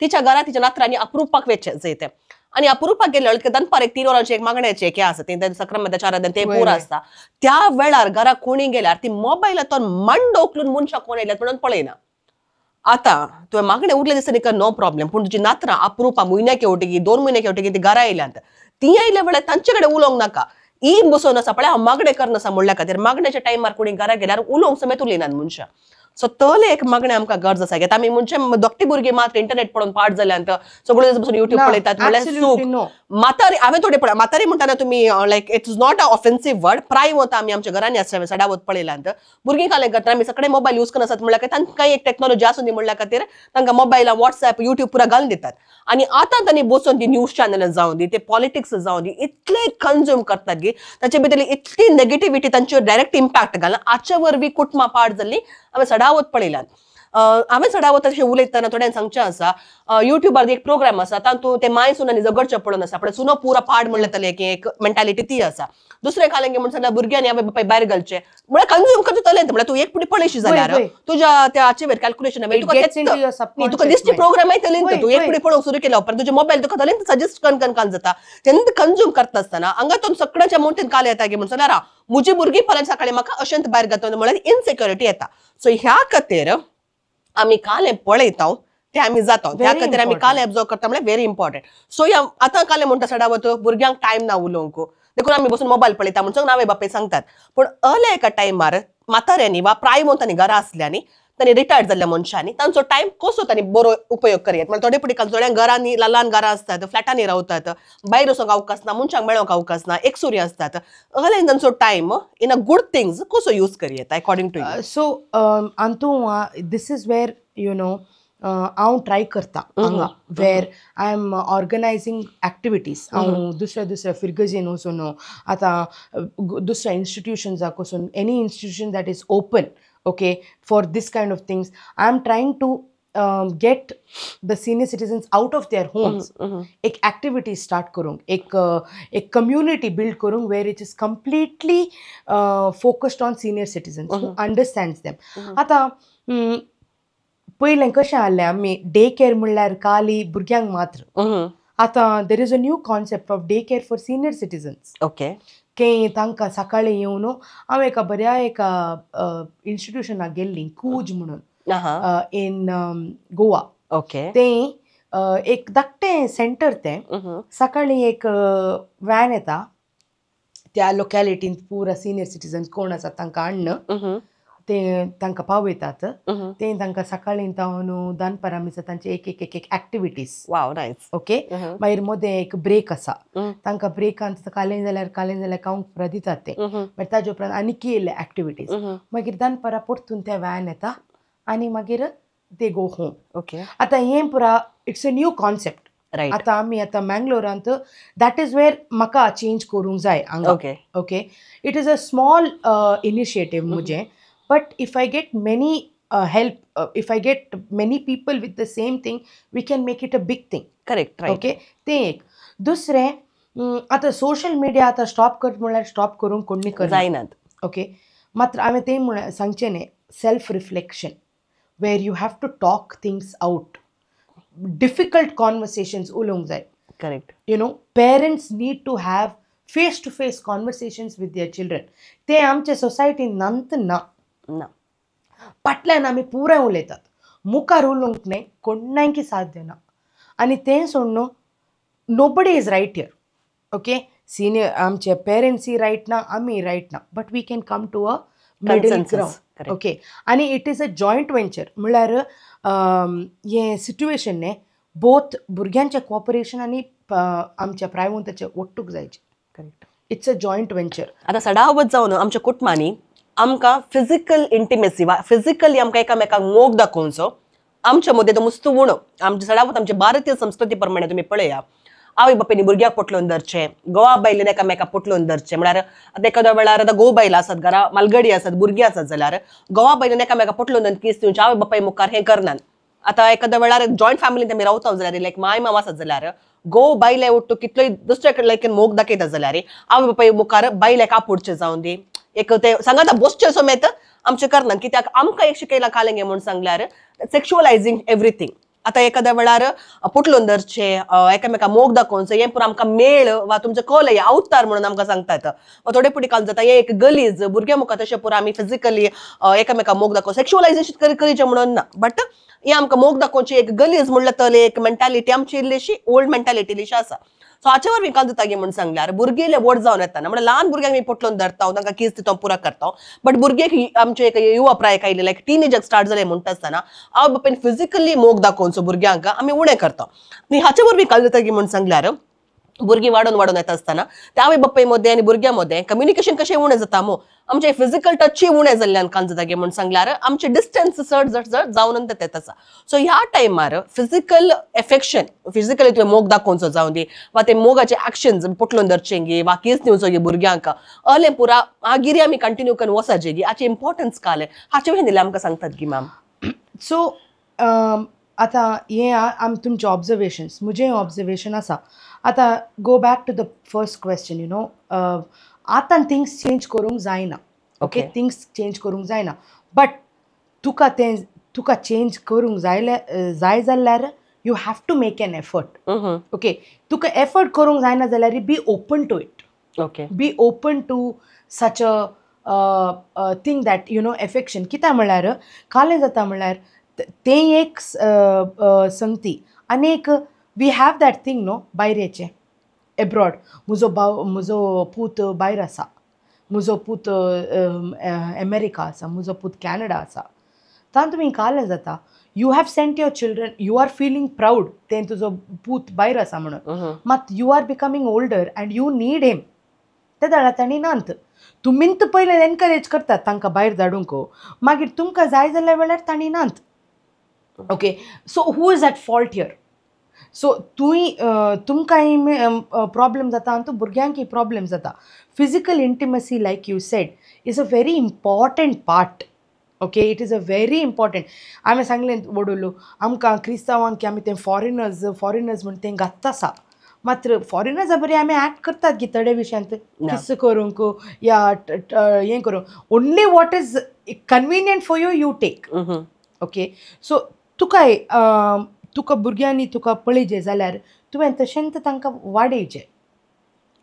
तिच्या घरा तिच्या नातरांनी अप्रुपाक वचचें जंय आनी अप्रुपाक गेले दनपार एक 3 वरांचें एक मागण्याचें एक हें आसा, तें सक्रामेंताचें आराधन तें पुरो आसता. त्या वेळार घरा कोणी गेल्यार ती मोबायलांत मांडो उखलून मनशां कोण येयल्यात म्हणून पळयना. आतां तुवें मागणें उरलें दिसता न्ही, नो प्रॉब्लेम, पूण तुजी नातरां अप्रुपा म्हयन्याक येवटकी 2 म्हयन्याक येवटकी ती घरा येयल्यांत, ती आयल्या वेळार तांचे कडेन उलोवंक नाका. ई बसोवन आसा पळय हांव मागणें करना आसा म्हणल्या खातीर मागण्याच्या टायमार कोणी घरा गेल्यार उलोवंक समेत उलयनात मनशां. सो तले एक मागणें आमकां गरज आसा. आमी म्हणजे धाकटी भुरगीं मात्र इंटरनेट पळोवन पाठ जाल्यान सगळे बसून युट्यूब पळयतात म्हणल्यार चूक. म्हातारी हांवें थोडे पळय, म्हातारी म्हणटाना तुमी like it's not a offensive word, प्राय वता आमी आमच्या घरांनी आसता सडावत पळयल्यान भुरगीं कालें करता आमी सगळे मोबायल यूज करनासत म्हणल्यार तांकां एक टेक्नॉलॉजी आसून दी म्हणल्या खातीर तांकां मोबायल वॉट्सएप युट्यूब पुरा घालून दितात. आनी आतां तांणी बसून ती न्यूज चॅनल जावं दी, ते पॉलिटिक्स जावं दी, इतले कंज्यूम करतात की ताचे भितर इतली नेगेटिविटी तांचेर डायरेक्ट इम्पॅक्ट घालना. हाचे वरवीं कुटुंबां पाड जाल्लीं हांवें सडावत पळयल्यात. हांवें सडावत अशें उलयतना थोड्यांक सांगचें आसा, युट्यूबार एक प्रोग्राम आसा तातूंत ते माय सुनांनी झगडचें पळोवन आसा, पण सुनो पुरा पाड म्हणलें तले की एक मेंटालिटी ती आसा. दुसरें कालें म्हण सांगल्यार भुरग्यांनी आवय बापाय भायर घालचें म्हळ्यार कंज्यूम करचें तलें, म्हळ्यार तूं एक पुटी पळयशी जाल्यार तुज्या त्या हाचेर कॅल्क्युलेशन तुका दिसचे प्रोग्राम येतले, तूं एक पुटी पळोवंक सुरू केल्या उपरांत तुजे मोबायल तुका तलें सजेस्ट कन कन काल जाता. तेन्ना कंज्यूम करता आसतना हांगा तो सगळ्यांच्या मोठ्यान काल येता की म्हण सांगल्यार म्हजी भुरगीं फाल्यां सकाळी म्हाका अशेंच भायर घातलो म्हळ्यार इनसेक्युरिटी येता. सो ह्या खातीर आमी कालें पळयता ते आमी जाता, त्या खातीर आमी कालें एब्जॉर्ब करता म्हळ्यार व्हेरी इम्पॉर्टंट. सो ह्या आतां कालें म्हणटा सडावत भुरग्यांक टायम ना उलोवंक, देखून आमी बसून मोबायल पळयता म्हणून आवय बापाय सांगतात. पूण अल्या एका टायमार म्हाताऱ्यांनी वा प्रायमोंतांनी घरा आसल्यांनी तांणी रिटायर्ड जाल्ल्या मनशांनी तांचो टायम कसो तांणी बरो उपयोग करयत. म्हळ्यार थोडे पुटी थोड्यांक घरांनी ल्हान घरां आसतात, फ्लॅटांनी रावतात, भायर वचोंक अवकाश ना, मनशांक मेळोंक अवकाश ना, एकसुरी आसतात. अहल्यान तांचो time in a good things कसो यूज करयत अकॉर्डिंग टू you? So अंतू this is where you know हांव ट्राय करता हांगा where I am organising activities. हांव दुसऱ्या दुसऱ्या फिरगजेन वचून आतां दुसऱ्या इन्स्टिट्युशन्साक वचून any institution that is open okay for this kind of things I am trying to get the senior citizens out of their homes. एक activity start करूंक, एक एक community build करूंक where it is completely focused on senior citizens who understands them. आतां पयलें कशें आहलें आमी डे केअर म्हणल्यार खाली भुरग्यांक मात्र. आतां there is a new concept of day care for senior citizens. Okay, की तांकां सकाळीं येवन हांव एका बऱ्या एका इन्स्टिट्युशनाक गेल्ली कूज म्हणून इन गोवा. ओके, तें एक धाकटें सेंटर, तें सकाळीं एक व्हॅन येता त्या लोकेलिटींत पुरा सिनियर सिटीजन्स कोण आसा तांकां हाडून ते तांकां पावयतात. ते तांकां सकाळीं जावन दनपारां मिसा तांचे एक एक एक एक एक्टिविटीज. वाव, नायस. ओके, मागीर मदें एक ब्रेक आसा, तांकां ब्रेकान कालें जाल्यार कालें जाल्यार खावंक पुरा दितात ते. मागीर ताजे उपरांत आनीक इल्ले एक्टिविटीज, मागीर दनपारां परतून ते व्हॅन येता आनी मागीर ते गो होम. ओके, आतां हें पुरा it's a new concept. Right, आतां आमी आतां मँगलोरांत that is where म्हाका चेंज करूंक जाय हांगा. Okay, okay, it is a small initiative म्हजें, but if I get many help, if I get many people with the same thing, we can make it a big thing. Correct, right. Okay, तें एक. दुसरें आतां social media आतां stop कर म्हणल्यार stop करूंक कोणी कर जायनात. ओके, मात्र हांवें तें म्हण सांगचें न्ही, self reflection where you have to talk things out, difficult conversations उलोवंक जाय. Correct. You know parents need to have face to face conversations with their children. तें आमच्या सोसायटीन नंत ना ना, फाटल्यान आमी पुराय उलयतात, मुखार उलोवंक न्हय कोणाकी साथ दिना. आनी तें सोडून nobody is right here. Okay, senior आमचे पेरंट्सूय रायट ना, आमी रायट ना, but we can come to a middle ground. Okay, आनी it is a joint venture म्हणल्यार हें सिट्युएशन न्ही बोथ भुरग्यांचें कॉपरेशन आनी आमच्या प्रायवंताचें ओट्टूक जायचें. Correct, it's a joint venture. आतां सदावत जावन आमच्या कुटुंबांनी आमकां फिजिकल इंटिमेसी वा फिजिकली आमकां एकामेकांक मोग दाखोवचो आमच्या मदें तो मुस्तू उणो. आमच्या सदावत आमच्या भारतीय संस्कृती प्रमाणे तुमी पळया, आवय बापायनी भुरग्याक पोटलोवन धरचें, घोवा बायलेन एकामेकाक पोटलोवन धरचें. म्हळ्यार आतां एखाद्या वेळार आतां घोव बायल आसात, घरा मालगडी आसात, भुरगीं आसात जाल्यार घोवा बायलेन एकामेकाक पोटलोवन धरून कीस दिवचें, आवय बापाय मुखार हें करनात. आतां एखाद्या वेळार जॉयंट फॅमिलीन आमी रावता जाल्यार लायक माय मामा आसात जाल्यार घोव बायले उठ्ठो कितलोय दुसऱ्या कडेन लायक मोग दाखयता जाल्यार आवय बापाय मुखार बायलेक आपोडचें जावन दी एक ते सांगाता बसचें समेत आमचें करनात. कित्याक आमकां एक शिकयलां कालें म्हूण सांगल्यार सेक्शुअलायझींग एवरीथींग. आतां एखाद्या वेळार पोटलोवन धरचें, एकामेका मोग दाखोवचें, हें पुरो आमकां मेळ वा तुमचें कल हे अवतार म्हणून आमकां सांगतात. वा थोडे पुटी काल जाता हें एक गलीज भुरग्यां मुखार तशें पुरो आमी फिजिकली एकामेका मोग दाखोव सेक्शुअलायझेशन करीचें म्हणून ना, बट हें आमकां मोग दाखोवची एक गलीज म्हणल्यार तले एक मेंटालिटी आमची इल्लीशी ओल्ड मेंटालिटी इल्लीशी आसा. सो हाचे वरवीं काल दिता म्हूण सांगल्यार भुरगीं व्हड जावन येतना म्हणल्यार ल्हान भुरग्यांक मी पोटलोन धरता, तांकां कीस दिता, पुरा करता, बट भुरग्यांक आमचे एक युवा प्रायक आयले लायक टिनेजाक स्टार्ट जाले म्हणटा आसतना आवय बापायन फिजिकली मोग दाखोवचो भुरग्यांक आमी उणें करता. आनी हाचे वरवीं काल दिता म्हूण सांगल्यार भुरगीं वाडोवन वाडोवन येता आसतना त्या आवय बापाय मदें आनी भुरग्यां मदें कम्युनिकेशन कशें उणें जाता मो, आमचें फिजिकल टचूय उणें जाल्ल्यान काल जाता म्हूण सांगल्यार आमचें डिस्टन्स चड चड चड जावन येत आसा. सो ह्या टायमार फिजिकल एफेक्शन, फिजिकली तुवें मोग दाखोवचो जावं दी वा ते मोगाचे एक्शन्स पोटलोन धरचें गी वा कीस दिवचो गी भुरग्यांक अलें पुरा मागीर आमी कंटिन्यू करून वचपाचें गी हाचें इम्पॉर्टन्स कालें हाचे विशीं आमकां सांगतात गी मॅम. सो आतां हें आम तुमचें ऑब्जर्वेशन्स, म्हजें ऑब्जर्वेशन आसा. आतां go back to the first question, you know आतां थिंग्स चेंज करूंक जायना. ओके, थिंग्स चेंज करूंक जायना, बट तुका तें तुका चेंज करूंक जाय जाल्यार you have to make an effort. Okay, तुका एफर्ट करूंक जायना जाल्यार be open to it. Okay, be open to such a thing that you know affection. कित्याक म्हळ्यार कालें जाता म्हळ्यार तें एक संगती आनी एक we have that thing न्हू भायर येचें एब्रॉड. म्हजो भाव, म्हजो पूत भायर आसा, म्हजो पूत अमेरिका आसा, म्हजो पूत कॅनडा आसा, तातूंत तुमी कालें जाता you have sent your children, you are feeling proud तें तुजो पूत भायर आसा म्हणून, मात you are becoming older and you need him. ते धाडा तांणी नात, तुमींत पयलें एनकरेज करतात तांकां भायर धाडूंक, मागीर तुमकां जाय जाल्यार वेळार तांणी नात. Okay, so who is at fault here? So तुंय तुमकांय प्रॉब्लम जाता आनी तूं भुरग्यांकय प्रॉब्लम जाता. Physical intimacy like you said is a very important part. Okay, it is a very important. हांवें सांगलें वडोलो आमकां क्रिस्तांवांक की आमी तें फॉरेनर्स फॉरेनर्स म्हण तें घात्ता आसा, मात्र फॉरेनर्सा बरी आमी एक्ट करतात की थोडे विशयांत किस करूंक या हें करूंक, only what is convenient for you you take. Okay, so तुकाय तुका भुरग्यांनी तुका पळयचें जाल्यार तुवें तशेंच तांकां वाडयचें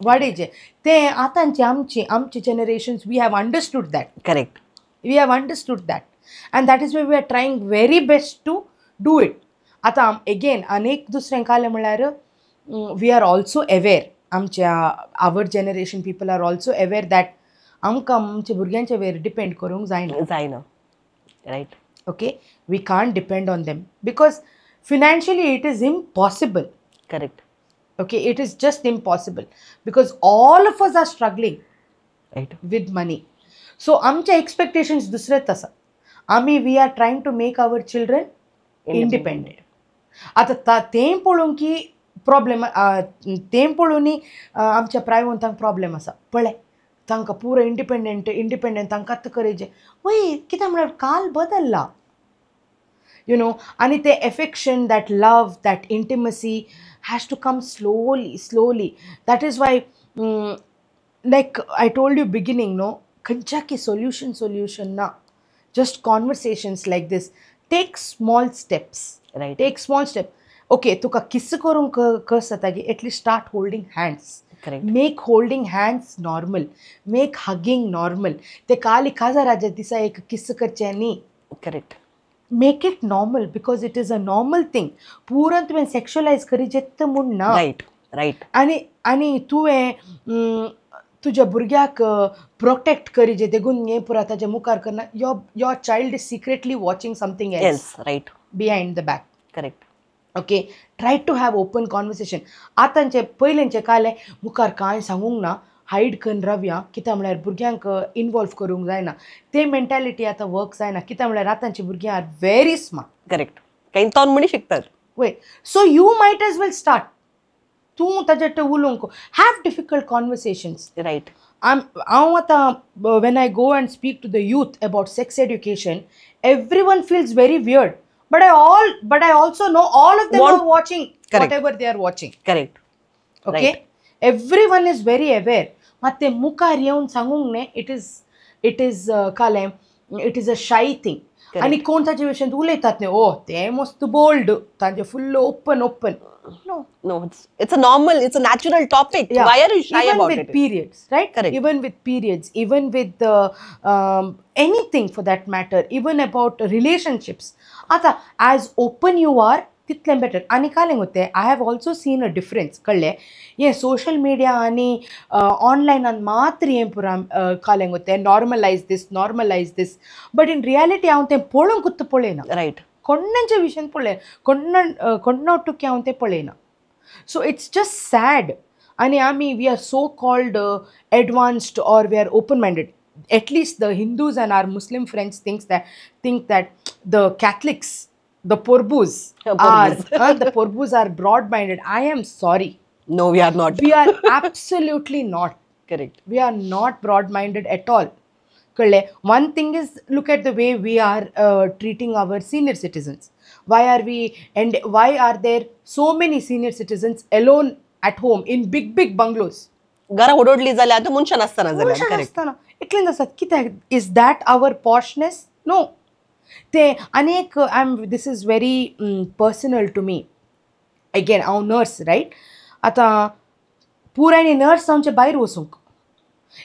वाडयचें. तें आतांचे आमची आमचे generations we have understood that. Correct, we have understood that and that is why we are trying very best to do it. आतां एगेन आनी एक दुसरें कालें म्हळ्यार we are also aware, आमच्या our generation people are also aware that आमकां आमच्या भुरग्यांच्या वयर डिपेंड करूंक जायना जायना. Right, okay, we can't depend on them because financially it is impossible. Correct, okay, it is just impossible because all of us are struggling right with money. So आमचे expectations दुसरेच आसा, आमी we are trying to make our children independent. आतां तें पळोवंक की problem, तें पळोवनूय आमच्या प्रायवंतांक problem आसा. पळय तांकां पुरो इंडिपेंडंट इंडिपेंडंट तांकां करचें वय, कित्याक म्हळ्यार काल बदल्ला you know. आनी तें affection, that love, that intimacy has to come slowly slowly. That is why like I told you beginning न्हू, खंयच्याकी सोल्युशन सोल्युशन ना, just conversations like this, take small steps. Right, take small step. Okay, तुका किस करूंक कस जाता की at least start holding hands. Correct, make holding hands normal, make hugging normal. ते काली काजाराच्या दिसा एक किस करचें न्ही. Correct, make it normal because it is a normal thing. पुरान तुवें सेक्शुअलायज करीजेत म्हूण ना. Right right. आनी आनी तुवें तुज्या भुरग्याक प्रोटेक्ट करीजे देखून हें पुरा ताच्या मुखार करना. Your your child is secretly watching something else right behind the back. Correct, okay, try to have open conversation. आतांचे पयलेंचे कालें मुखार कांय सांगूंक ना, हायड करून रावया, कित्याक म्हळ्यार भुरग्यांक इनवॉल्व करूंक जायना. ते मेंटालिटी आतां वर्क जायना, कित्याक म्हळ्यार आतांची भुरगीं are very smart. Correct, कांय तोन म्हणी शिकतात. वय, so you might as well start. तूं ताजे उलोवंक, have difficult conversations. Right, हांव आतां when I go and speak to the youth about sex education, every one feels very weird, but I also know all of them are watching whatever they are watching. Correct, okay, every one is very aware. मात ते मुखार येवन सांगूंक न्ही, it is it is कालें it is a shy thing. आनी कोण ताचे विशयांत उलयतात न्ही, ओ ते मस्त बोल्ड, तांचे full open open. No, no, it's a normal, it's a natural topic. Yeah. Why are you shy even about with it? Periods, right? Correct. Even with periods, even with anything for that matter, even about relationships. Ata, as open you are, तितलें better. आनी कालें तें I have also seen a difference कळ्ळें. हें social media आनी ऑनलायनान मात्र हें पुरा कालें तें normalise this, normalise this, but in reality हांव तें पळोवंकूच पळयना. रायट. कोणाच्या विशयान पळय, कोण्ण कोण्णोटुकी हांव तें पळयना. So it's just sad. आनी आमी we are so called advanced or we are open minded. At least the Hindus and our Muslim friends think that the Catholics, the Porbus are the Porbus are broad minded. I am sorry. No, we are not. We are absolutely not. Correct. We are not broad minded at all. कळ्ळें. One thing is, look at the way we are treating our senior citizens. Why are we and why are there so many senior citizens alone at home in big big bungalows? घरा ओडोडली जाल्यार आतां मनशां नासतना जाल्यार. मनशां correct. नासतना इतलें आसात कित्याक? Is that our poshness? No. ते आनी एक I am, this is very personal to me. Again हांव नर्स, रायट? आतां पुरायनी नर्स जावचे भायर वचूंक,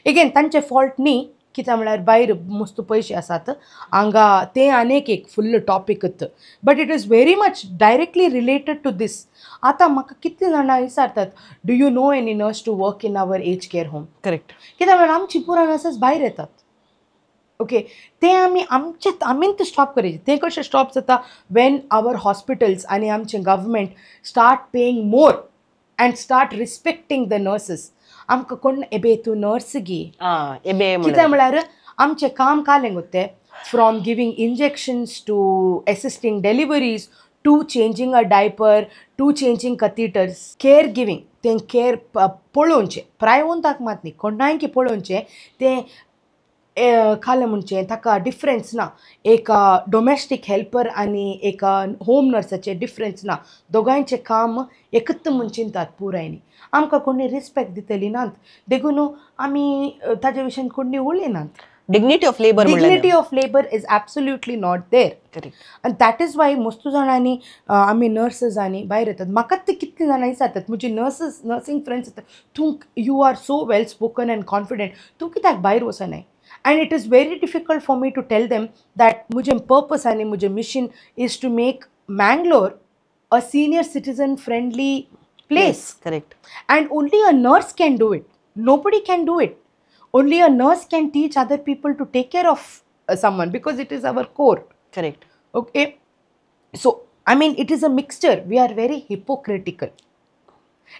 एगेन तांचे फॉल्ट न्ही, कित्याक म्हळ्यार भायर मस्त पयशे आसात हांगा, तें आनीक एक full टॉपिकच, but it is very much directly related to this. आतां म्हाका कितलीं जाणां विचारतात, do you know any nurse to work in our age care home? Correct. कित्याक म्हळ्यार आमची पुराय नर्सीस भायर येतात. ओके, तें आमी आमचे आमीच स्टॉप करायचें. तें कशें स्टॉप जाता? When our hospitals आनी आमचें government start paying more and start respecting the nurses. आमकां कोण एबे तूं नर्स गी आं एबे. कित्याक म्हळ्यार आमचें काम कालें गो तें, from giving injections to assisting deliveries to changing a diaper to changing catheters, care giving. तें केअर पळोवचें प्रायवंताक मात न्ही, कोणायकी पळोवचें तें खालें म्हणचें ताका डिफरन्स ना. एक डोमेस्टीक हेल्पर आनी एक होम नर्साचें डिफरन्स ना, दोगांयचें काम एकच म्हूण चिंतात पुरायनी. आमकां कोणी रिस्पेक्ट दितली नात, देखून आमी ताजे विशयान कोणी उलयनात. Dignity of labour. Dignity of labour is absolutely not there. Correct. आनी that is why मस्तू जाणांनी आमी नर्सीस आनी भायर येतात. म्हाका ते कितलीं जाणां विचारतात, म्हजी नर्सीस नर्सींग फ्रेंड्स येतात, तूं you are so well spoken and confident, तूं कित्याक भायर वचनाय? And it is very difficult for me to tell them that म्हजें पर्पस आनी म्हजें mission is to make Mangalore a senior citizen friendly place. Correct. And only a nurse can do it. Nobody can do it. Only a nurse can teach other people to take care of someone, because it is our core. Correct. Okay. So, I mean, it is a mixture. We are very hypocritical,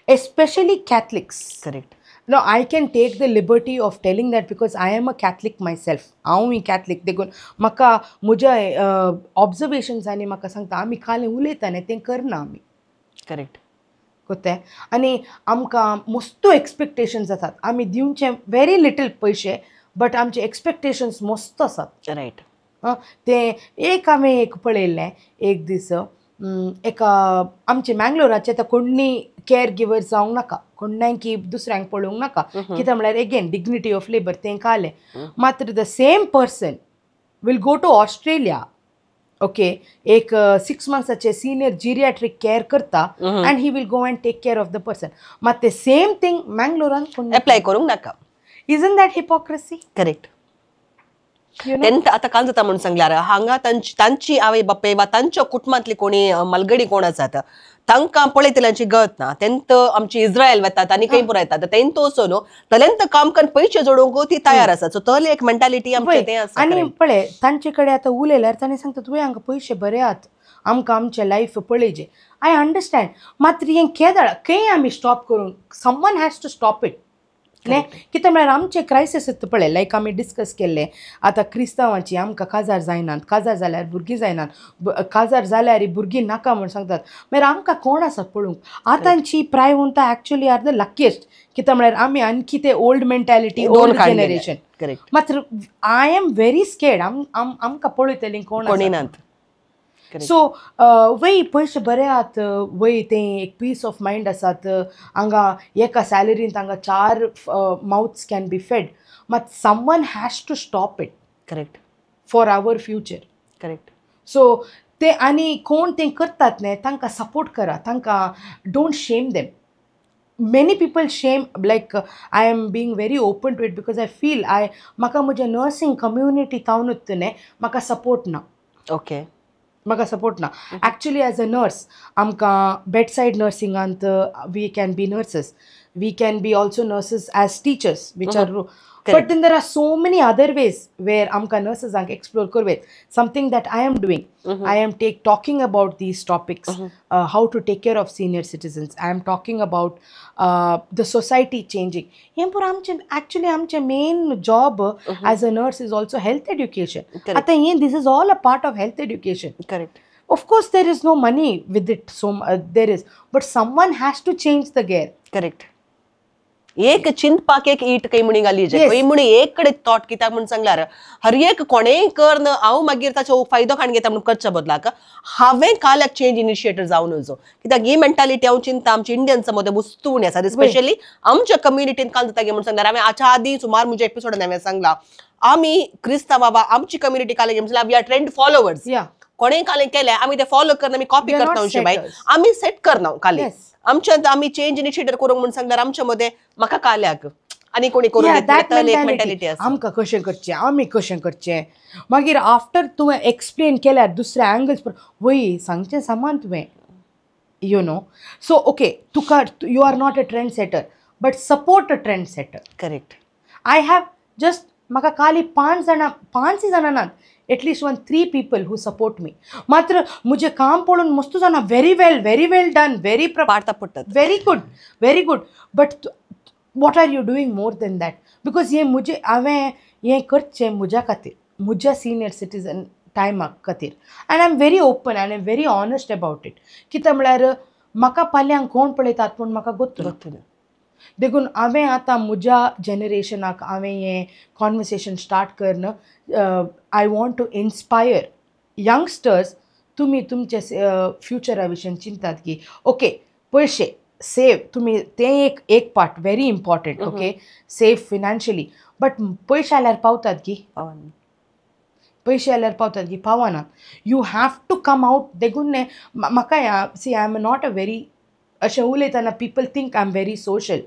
especially Catholics. Correct. No, I can take the liberty of telling that because I am a Catholic myself. हांवूय Catholic. देखून म्हाका म्हज्या ऑब्जर्वेशन्स आनी म्हाका सांगता आमी खालें उलयता न्ही तें करना आमी. करेक्ट. कोते आनी आमकां मस्तू एक्सपेक्टेशन्स आसात, आमी दिवचे व्हेरी लिटल पयशे, बट आमचे एक्सपेक्टेशन्स मस्त आसात. रायट. तें एक हांवें एक पळयल्लें एक दीस, एका आमचे मँगलोराचे आतां कोण्णी केअर गिवर जावंक नाका, कोण्णांकी दुसऱ्यांक पळोवंक नाका, कित्याक म्हळ्यार एगेन डिग्निटी ऑफ लेबर तें कालें. मात्र the same person will go to Australia, okay, एक 6 मंथ्साचे सिनियर जिरियाट्रीक केअर करता and he will go and take care of the person. मात ते सेम थिंग मँगलोरान कोण एप्लाय करूंक नाका. Isn't that hypocrisy? Correct. You know? तेन्ना आतां काल जाता म्हणून सांगल्यार हांगा तांची आवय बापूय वा तांच्या कुटुंबांतली कोणी मालगडी कोण आसात तांकां पळयतल्यांची गत ना. तेंत आमची इस्रायल वतात आनी खंय पुरायतात, तेंत वचून तलेंत काम करून पयशे जोडूंक ती तयार आसा. सो तले एक मेंटालिटी आमची तें आसा. आनी पळय तांचे कडेन आतां उलयल्यार तांणी सांगतात तुवें हांगा पयशे बरे आहात, आमकां आमचें लायफ पळयचें. I understand, मात्र हें केदळ खंय आमी स्टॉप करूंक, someone has to stop it. न्ही, कित्याक म्हळ्यार आमचे क्रायसीस पळय, लायक आमी डिस्कस केल्ले आतां क्रिस्तांवाची आमकां काजार जायनात, काजार जाल्यार भुरगीं जायनात, काजार जाल्यार भुरगीं नाका म्हूण सांगतात. मागीर आमकां कोण आसा पळोवंक? आतांची प्रायवंता एक्चुअली are the luckiest, कित्याक म्हळ्यार आमी आणखी ते old mentality, old generation. Correct. मात्र I am very scared, आमकां पळयतलीं कोण कोणी नात. सो वय पयशे बरे आहात, वय तें एक पीस ऑफ मायंड आसात. हांगा एका सॅलरीन हांगा 4 मावथ्स can be fed, मात someone has to stop it. Correct. For our future. Correct. So ते आनी कोण तें करतात न्ही तांकां सपोर्ट करा, तांकां don't shame them. Many people shame, like I am being very open to it because I feel I म्हाका म्हज्या नर्सींग कम्युनिटी तावनूच न्ही म्हाका सपोर्ट ना. ओके. म्हाका सपोर्ट ना. ॲक्च्युली एज अ नर्स आमकां बेडसायड नर्सिंगांत we can be nurses, we can be also nurses as teachers which are, but then there are so many other ways where आमकां नर्सेसांक explore करूं. Something that I am doing, I am talking about these topics, how to take care of senior citizens. I am talking about the society changing. हें पुरो आमचें actually आमचें main job as a nurse is also health education. आतां हें this is all a part of health education. Correct. Of course there is no money with it, so there is, but someone has to change the gear. Correct. एक चिंतपाक एक ईट काही म्हणी घाली जे खंय म्हणी एक कडेन थॉट कित्याक म्हूण सांगल्यार हर एक कोणेय करन हांव मागीर ताचो फायदो काडून घेता म्हणून करच्या बदलाक हांवें काल एक चेंज इनिशिएटर जावन वचो. कित्याक ही मेंटालिटी हांव चिंता आमच्या इंडियन्सा मदें वस्तू उणी आसा, स्पेशली आमच्या कम्युनिटीन काल जाता म्हणून सांगल्यार हांवें हाच्या आदीं सुमार म्हज्या एपिसोडान हांवें सांगलां आमी क्रिस्तांव बाबा आमची कम्युनिटी काल म्हणल्यार we are trend followers. कोणेय कालें केलें आमी ते फॉलो करना, आमी कॉपी करता, बाय आमी सेट करना काले आमच्या आमी चेंज इनिशिएटर करूंक म्हूण सांगल्यार आमच्या मदें म्हाका काल्याक आनी कोणी करूंक मेंटालिटी आसा. आमकां कशें करचें, आमी कशें करचें, मागीर आफ्टर तुवें एक्सप्लेन केल्यार दुसऱ्या एंगल्स वय सांगचें सामान तुवें, you know. So okay तुका you are not a trend setter but support a trend setter. Correct. I have just म्हाका काली 5 जाणां, 5 जाणां नात, at least 1-3 people who support me. मात्र म्हजें काम पळोवन मस्त जाणां very well, very well done, very पार्ता पडटात, very good, very good, but what are you doing more than that? Because हें म्हजें हांवें हें करचें म्हज्या खातीर, म्हज्या सिनियर सिटीजन टायमा खातीर. And I am very open and I am very honest about it. कित्याक म्हळ्यार म्हाका फाल्यांक कोण पळयतात पूण म्हाका गोत्तू ना. देखून हांवें आतां म्हज्या जनरेशनाक हांवें हें कॉन्वर्सेशन स्टार्ट करन I want to inspire youngsters. तुमी तुमचे फ्युचरा विशीं चिंतात की ओके पयशे सेव तुमी, तें एक एक part very important, okay save financially, but पयशे आल्यार पावतात की पयशे आल्यार पावतात की पावनात. You have to come out. देखून न्ही म्हाका see I am not a very अशें उलयतना people think I am very social,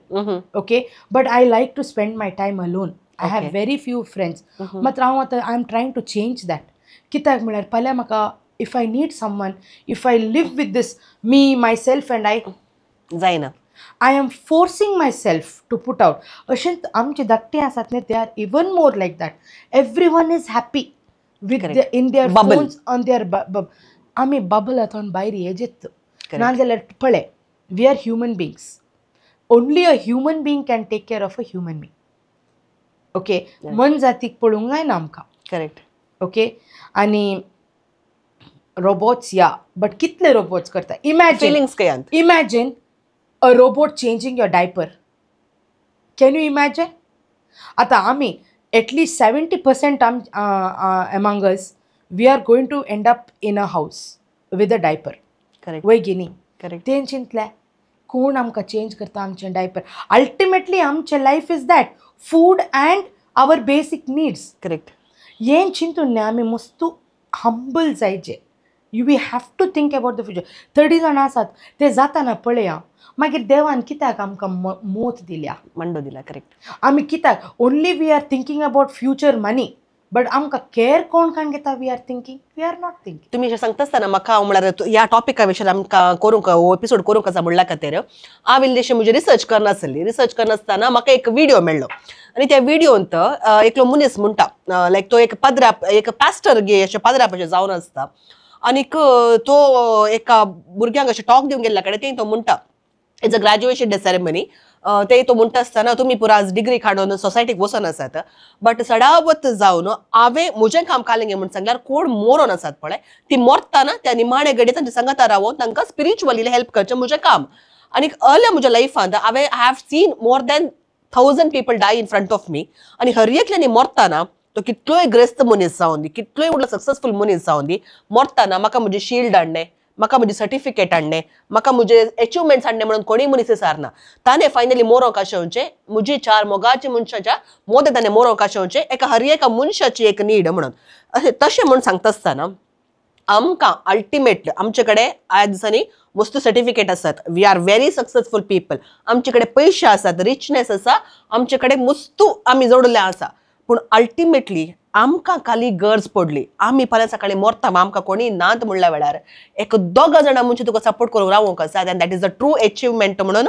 okay, but I like to spend my time alone. I have very few friends. मात्र हांव आतां I am trying to change that. कित्याक म्हळ्यार फाल्यां म्हाका if I need someone, if I live with this me myself and I जायना, I am forcing myself to put out. अशेंच आमचे धाकटे आसात न्ही, they are even more like that. Every one is happy with in their phones on their. आमी bubble आतां भायर येजेत नाजाल्यार पळय, we are human beings. Only a human being can take care of a human being. Okay, मनजातीक पळोवंक जायना आमकां. Correct. Okay, आनी robots या बट कितले रोबोट्स करता. Imagine, imagine a robot changing your diaper. Can you imagine? आतां आमी at least 70% among us we are going to end up in a house with a diaper. Correct. वय की न्ही? Correct. तें चिंतलें कोण आमकां चेंज करता आमचें डायपर. अल्टिमेटली आमचें life is that food and our basic needs. Correct. हें चिंतून न्ही आमी मस्तू हंबल जायचे. You we have to think about the future. 30 जाणां आसात ते जाताना पळया मागीर देवान कित्याक आमकां मोत दिल्या, मांडो दिला. करेक्ट. आमी कित्याक only we are thinking about future money, but आमकां केअर कोण काण घेता we are thinking, we are not thinking. तुमी अशें सांगता आसतना म्हाका हांव म्हळ्यार ह्या टॉपिका विशयार आमकां करूंक हो एपिसोड करूंक आसा म्हणल्या खातीर हांव इल्लेशें म्हजें रिसर्च करनासली. रिसर्च करनासतना म्हाका एक व्हिडियो मेळ्ळो आनी त्या व्हिडियोंत एकलो मनीस म्हणटा, लायक तो एक पाद्रा, एक पास्टर गे अशें पाद्रा भशेन जावन आसता आनीक तो एका भुरग्यांक अशें टॉक दिवंक गेल्ल्या कडेन तो म्हणटा, it's a graduation day ceremony, ते तो म्हणटा आसतना तुमी पुरा आज डिग्री काडून सोसायटीक वचोन आसात, बट सडावत जावन हांवें म्हजें काम कालें म्हूण सांगल्यार कोण मोरोन आसात पळय, ती मरतना त्या निमाणे घडये तांच्या सांगाता रावोन तांकां स्पिरिच्युअली हेल्प करचें म्हजें काम. आनी अर्ल्या म्हज्या लायफांत हांवें I have seen more than 1000 people die in front of me. आनी हर एकल्यांनी मरतना तो कितलोय ग्रेस्त मनीस जावन दी, कितलोय व्हडलो सक्सेसफूल मनीस जावन दी, मरतना म्हाका म्हजी शिल्ड हाडणें, म्हाका म्हजी सर्टिफिकेट हाडणें, म्हाका म्हजे एचिवमेंट्स हाडणें म्हणून कोणीय मनीस विचारना. ताणें फायनली मोरोंक आशेवचें म्हजी 4 मोगाची मनशाच्या मोदें ताणें मोरोंक आशेवचें एका हर एका मनशाची एक नीड म्हणून. अशें तशें म्हूण सांगता आसतना आमकां अल्टिमेटली आमचे कडेन आयज दिसांनी वस्तू सर्टिफिकेट आसात, we are very successful people, आमचे कडेन पयशे आसात, रिचनेस आसा, आमचे कडेन वस्तू आमी जोडल्या आसा, पूण अल्टिमेटली आमकां काली गरज पडली, आमी फाल्यां सकाळी मरता, आमकां कोणी नात म्हणल्या वेळार एक दोगा जाणां मनशां तुका सपोर्ट करूंक रावोंक आसा, and that is a true achievement म्हणून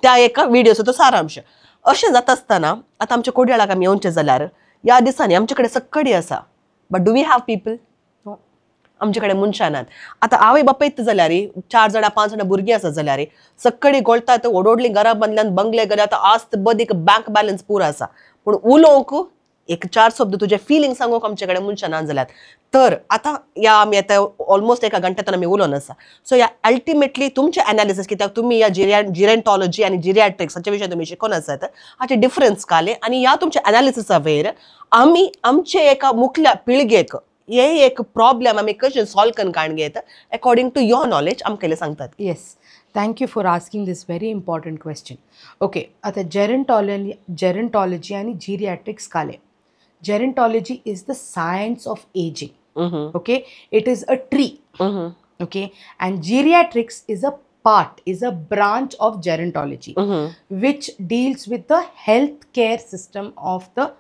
त्या एका व्हिडियोचो तो सारांश. अशें जाता आसतना आतां आमच्या कोडयाळाक आमी येवचें जाल्यार ह्या दिसांनी आमचे कडेन सक्कडी आसा, but do we have people? आमचे कडेन मनशां नात. आतां आवय बापायत जाल्यार 4 जाणां 5 जाणां भुरगीं आसा जाल्यार सक्कडी गोळटात, व्हड घरां बांदल्यान, बंगले गेल्यात, आस्त बदीक बँक बॅलन्स पुरो आसा, पूण उलोवंक एक 4 शब्द तुजे फिलींग सांगूंक आमचे कडेन मनशां ना जाल्यात. तर आतां ह्या आमी आतां ऑलमोस्ट एका घंट्यान आमी उलोवन आसा, सो ह्या अल्टिमेटली तुमचें एनालिसीस, कित्याक तुमी ह्या जिरेंटॉलॉजी आनी जिरियाट्रिक्स हाचे विशय तुमी शिकोवन आसात, हाचे डिफरन्स काले आनी ह्या तुमच्या एनालिसिसा वयर आमी आमचे एका मुखल्या पिळगेक हे एक प्रॉब्लेम आमी कशें सॉल्व करून काडून घेत अकॉर्डिंग टू your knowledge आमकां सांगतात. Yes, thank you for asking this very important question. Okay, आतां जेरंटॉलॉजी आनी जिरियाट्रिक्स काले. Gerontology is the science of aging. Okay, it is a tree. Okay, and geriatrics is a part, is a branch of gerontology, which deals with the health care system of the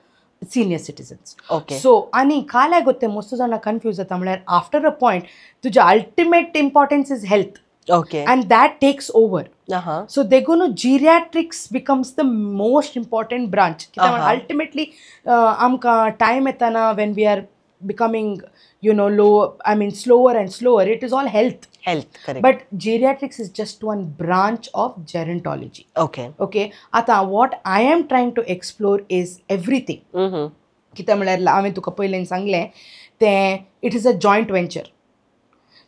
senior citizens. Okay. So, ani kala gotte most jana confuse jata mhalyar after a point tujhe ultimate importance is health. Okay. And that takes over. So degunu geriatrics becomes the most important branch. Ultimately amka time etana when we are becoming, you know, low, I mean slower and slower, it is all health. Health, correct. But geriatrics is just one branch of gerontology. Okay. Okay. Ata what I am trying to explore is everything. Kita mhalyar हांवें तुका पयलें सांगलें तें, it is a joint venture.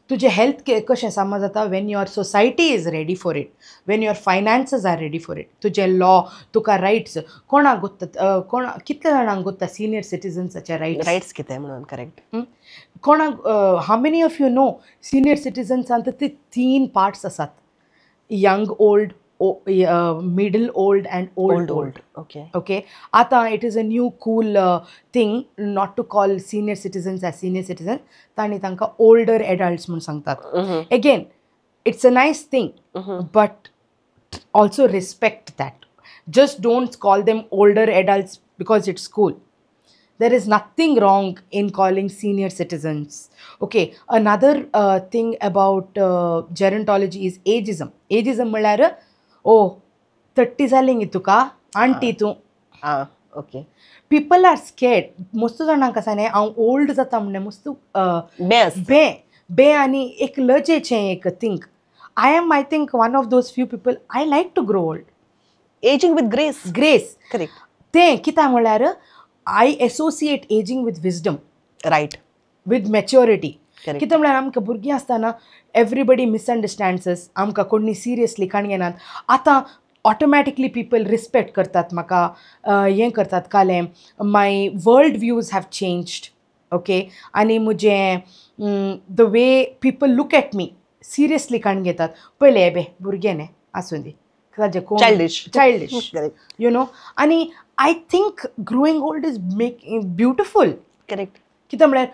तुजें health care कशें समज जाता when your society is ready for it, when your finances are ready for it. तुजें लॉ, तुका रायट्स कोणाक गोत्ता, कोणा कितल्या जाणांक गोत्ता सिनियर सिटीजन्साचे रायट्स, रायट्स कितें म्हणून, करेक्ट. कोणाक, how many of you know senior सिटीजन्सान ते 3 पार्ट्स आसात, young old, middle old and old old. Okay. Okay. आतां it is a new cool thing not to call senior citizens as senior citizen, तांणी तांकां older adults म्हूण सांगतात. Again it's a nice thing, but also respect that. Just don't call them older adults because it's cool. There is nothing wrong in calling senior citizens. Okay, another thing about gerontology is ageism. Ageism म्हणल्यार, oh, 30 जालें गे तुका, aunty तूं. Okay. People are scared. मस्त जाणांक आसा न्ही, हांव ओल्ड जाता म्हणलें मस्त बे बे आनी एक लजेचें एक thing. I am, I think, one of those few people, I like to grow old. Aging with grace. Grace. Correct. तें कित्याक म्हणल्यार I associate aging with wisdom. Right. With maturity. कितें म्हळ्यार आमकां भुरगीं आसतना एवरीबडी मिसअंडरस्टँड्स अस, आमकां कोणी सिरियसली काण घेनात. आतां ऑटोमॅटिकली पीपल रिस्पेक्ट करतात म्हाका, हें करतात कालें, my world views have changed. Okay, आनी म्हजें the way people look at me seriously काण घेतात. पयलें बे भुरगें न्ही, आसूं दी, ताजें कोण, childish, childish, you know. आनी I think growing old is make beautiful. Correct. कितें म्हळ्यार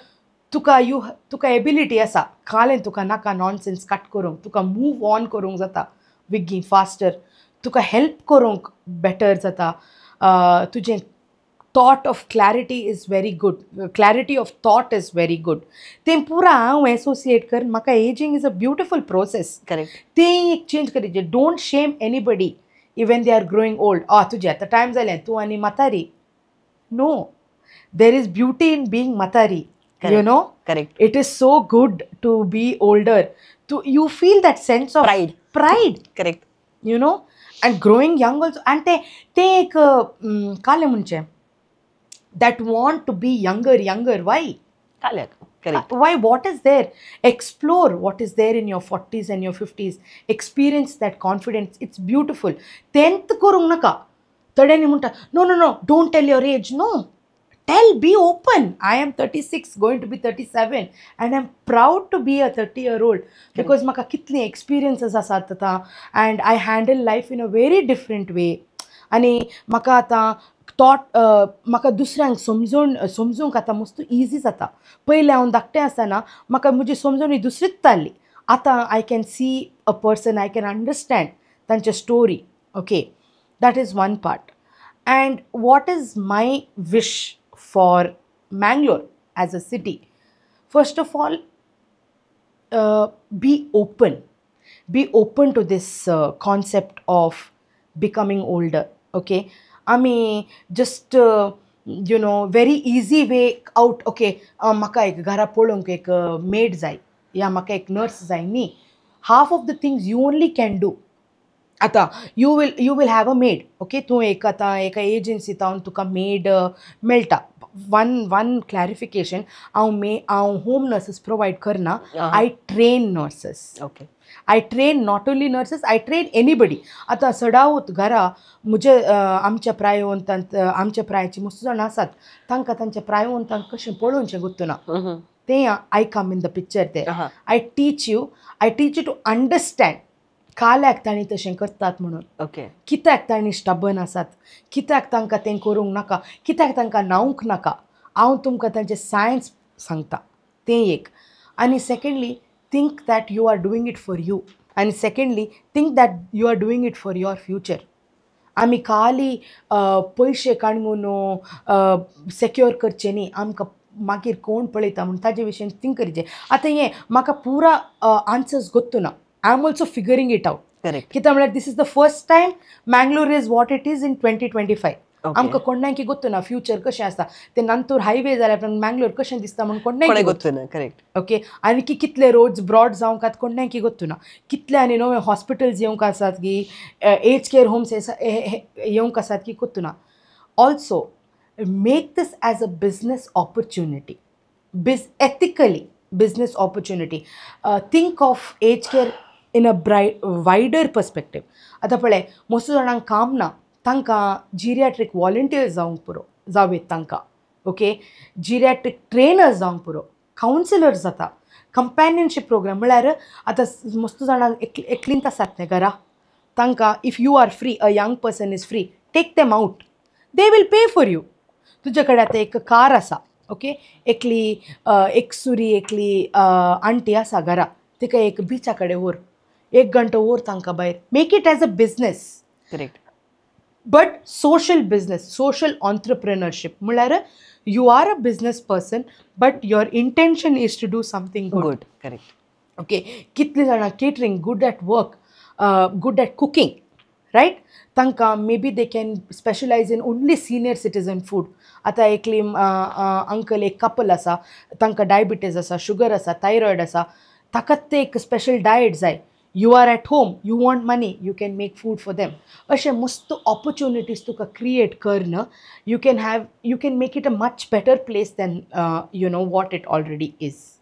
तुका you, तुका एबिलिटी आसा, कालें तुका नाका नॉनसेन्स कट करूंक, तुका मूव ऑन करूंक जाता बेगीन फास्टर, तुका हेल्प करूंक बेटर जाता. तुजें thought of clarity is very good, clarity of thought is very good. तें पुरा हांव एसोसिएट कर, म्हाका ageing is a beautiful process. Correct. तें एक चेंज करीचे. Don't shame anybody even they are growing old. आ तुजें आतां टायम जालें, तूं आनी म्हातारी. No, there is beauty in being म्हातारी. You know? Correct. It is so good to be older. To, you feel that sense of pride. Pride. Correct. You know? And growing young also. And ते एक कालें म्हणचें, that want to be younger, younger. Why? काल्याक. Correct. Why? What is there? Explore what is there in your 40s and your 50s. Experience that confidence. It's beautiful. 10th करूंक नाका. थोड्यांनी म्हणटा, no, no, no, don't tell your age. No. Tell, be open. I am 36, going to be 37, and I'm proud to be a 30-year-old because maka kitli experiences asat ata, and I handle life in a very different way. Ani maka ata thought, maka dusrank समजूंक आता मस्त easy जाता. पयलें हांव धाकटें आसतना म्हाका म्हजी समजून दुसरीच जाल्ली. आतां I can see a person, I can understand तांचे story. Okay, that is one part. And what is my wish for Mangalore as a city, first of all, be open. Be open to this concept of becoming older, okay? आमी just very easy way out, okay, म्हाका एक घरा पळोवंक एक made जाय या म्हाका एक नर्स जाय न्ही. Half of the things you only can do. आतां you will have a maid, okay? तूं एक आतां एका एजन्सींत तुका मेड मेळटा. वन क्लॅरिफिकेशन, हांव होम नर्सीस प्रोवायड करना. I train nurses. I train not only nurses, I train anybody. आतां सडावत घरा म्हजे आमच्या प्रायवंतांत, आमच्या प्रायची मस्त जाणां आसात, तांकां तांच्या प्रायवंतांक कशें पळोवचें गोत्तुना. तें I come in the picture. ते I teach you to understand काल्याक तांणी तशें करतात म्हणून, कित्याक तांणी स्टबन आसात, कित्याक तांकां तें करूंक नाका, कित्याक तांकां न्हावंक नाका. हांव तुमकां तांचें सायन्स सांगता. तें एक. आनी secondly, think that you are doing it for you. आनी secondly, think that you are doing it for your future. आमी खाली पयशे काडून सेक्युअर करचे न्ही. आमकां मागीर कोण पळयता म्हूण ताजे विशीं थिंक करचें. आतां हें म्हाका पुरा answers गोत्तुना. I am also figuring it out. कित्याक म्हळ्यार this is the first time Mangalore is what it is in 2025. आमकां कोणाकी गोत्तुना फ्युचर कशें आसता तें. नंतर हायवे जाल्यार उपरांत मँगलोर कशें दिसता म्हूण कोणें कोणाकी गोत्तुना, करेक्ट. ओके, आनी की कितले रोड्स ब्रॉड जावंक आतां कोणाकी गोत्तुना, कितले आनी नवे हॉस्पिटल्स येवंक आसात की एज केअर होम्स येवंक आसात की गोत्तुना. Also make this as a business opportunity, ethically business opportunity. Think of age care in a wider perspective. आतां पळय, मोस्ट जाणांक काम ना, तांकां जिरियाट्रीक वॉलंटियर्स जावंक पुरो, जावं तांकां, ओके, जिरियाट्रीक ट्रेनर्स जावंक पुरो, कावन्सिलर्स जाता, कंपॅनियनशीप प्रोग्राम. म्हळ्यार आतां मस्त जाणांक एकलींत आसात न्ही घरा, तांकां if you are free, a young person is free, take them out, they will pay for you. तुजे कडेन आतां एक कार आसा, ओके, एकली एक सुरी एकली आंटी आसा घरा, तिका एक बिचा कडेन व्हर, एक घंटो व्हर तांकां भायर. Make it as a business. But social business, social entrepreneurship. म्हळ्यार you are a business person, but your intention is to do something good. Good, correct. Okay, कितली जाणां catering, good at work, good at cooking, right? तांकां maybe they can specialize in only senior citizen food. आतां एकली uncle, एक कपल आसा, तांकां diabetes आसा, sugar आसा, थायरॉयड आसा, ताकाच ते एक स्पेशल डायट जाय. You are at home, you want money, you can make food for them. अशें मस्त ऑपॉर्च्युनिटीज तुका क्रिएट करन you can make it a much better place than what it already is.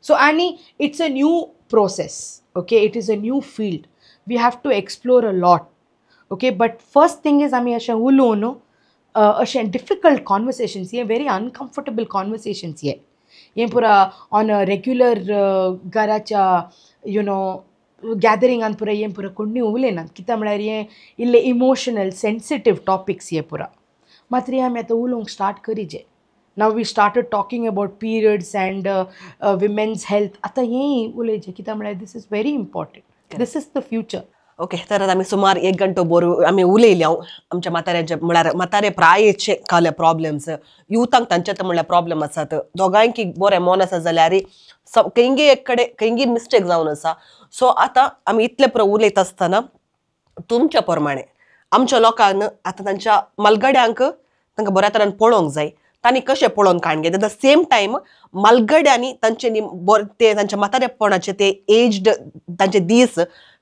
So, आनी it's a new process, okay? It is a new field. We have to explore a lot, okay? But first thing is आमी अशें उलोवन अशें difficult कॉन्वर्सेशन्स, हे very uncomfortable कॉन्वर्सेशन्स. हे हें पुरा on a regular घराच्या you know गॅदरिंगान पुरा हें पुरा कोण्णी उलयनात, कित्याक म्हळ्यार हें इल्ले इमोशनल सेन्सिटीव टॉपिक्स हे पुरा. मात्र हें आमी आतां उलोवंक start करीजे. Now we started talking about periods and women's health. आतां हें उलयचें, कित्याक म्हळ्यार this is very important, this is the future. Okay, तर आमी सुमार एक घंटो बोर आमी उलयली हांव आमच्या म्हाताऱ्यांचे, म्हळ्यार म्हातारे प्रायेचे काले प्रॉब्लेम्स, युथांक तांचे म्हणल्यार प्रॉब्लेम आसात. दोगांयकी बरें मन आसा जाल्यार खंयगी एक कडेन खंयगी मिस्टेक जावन आसा. सो आतां आमी इतले पुरो उलयता आसतना तुमच्या प्रमाणे आमच्या लोकांक आतां तांच्या मालगड्यांक तांकां बऱ्या तरान पळोवंक जाय, तांणी कशें पळोवन काण घेता. The same time मालगड्यांनी तांचे ते तांच्या म्हातारेपणाचे ते एज्ड तांचे दीस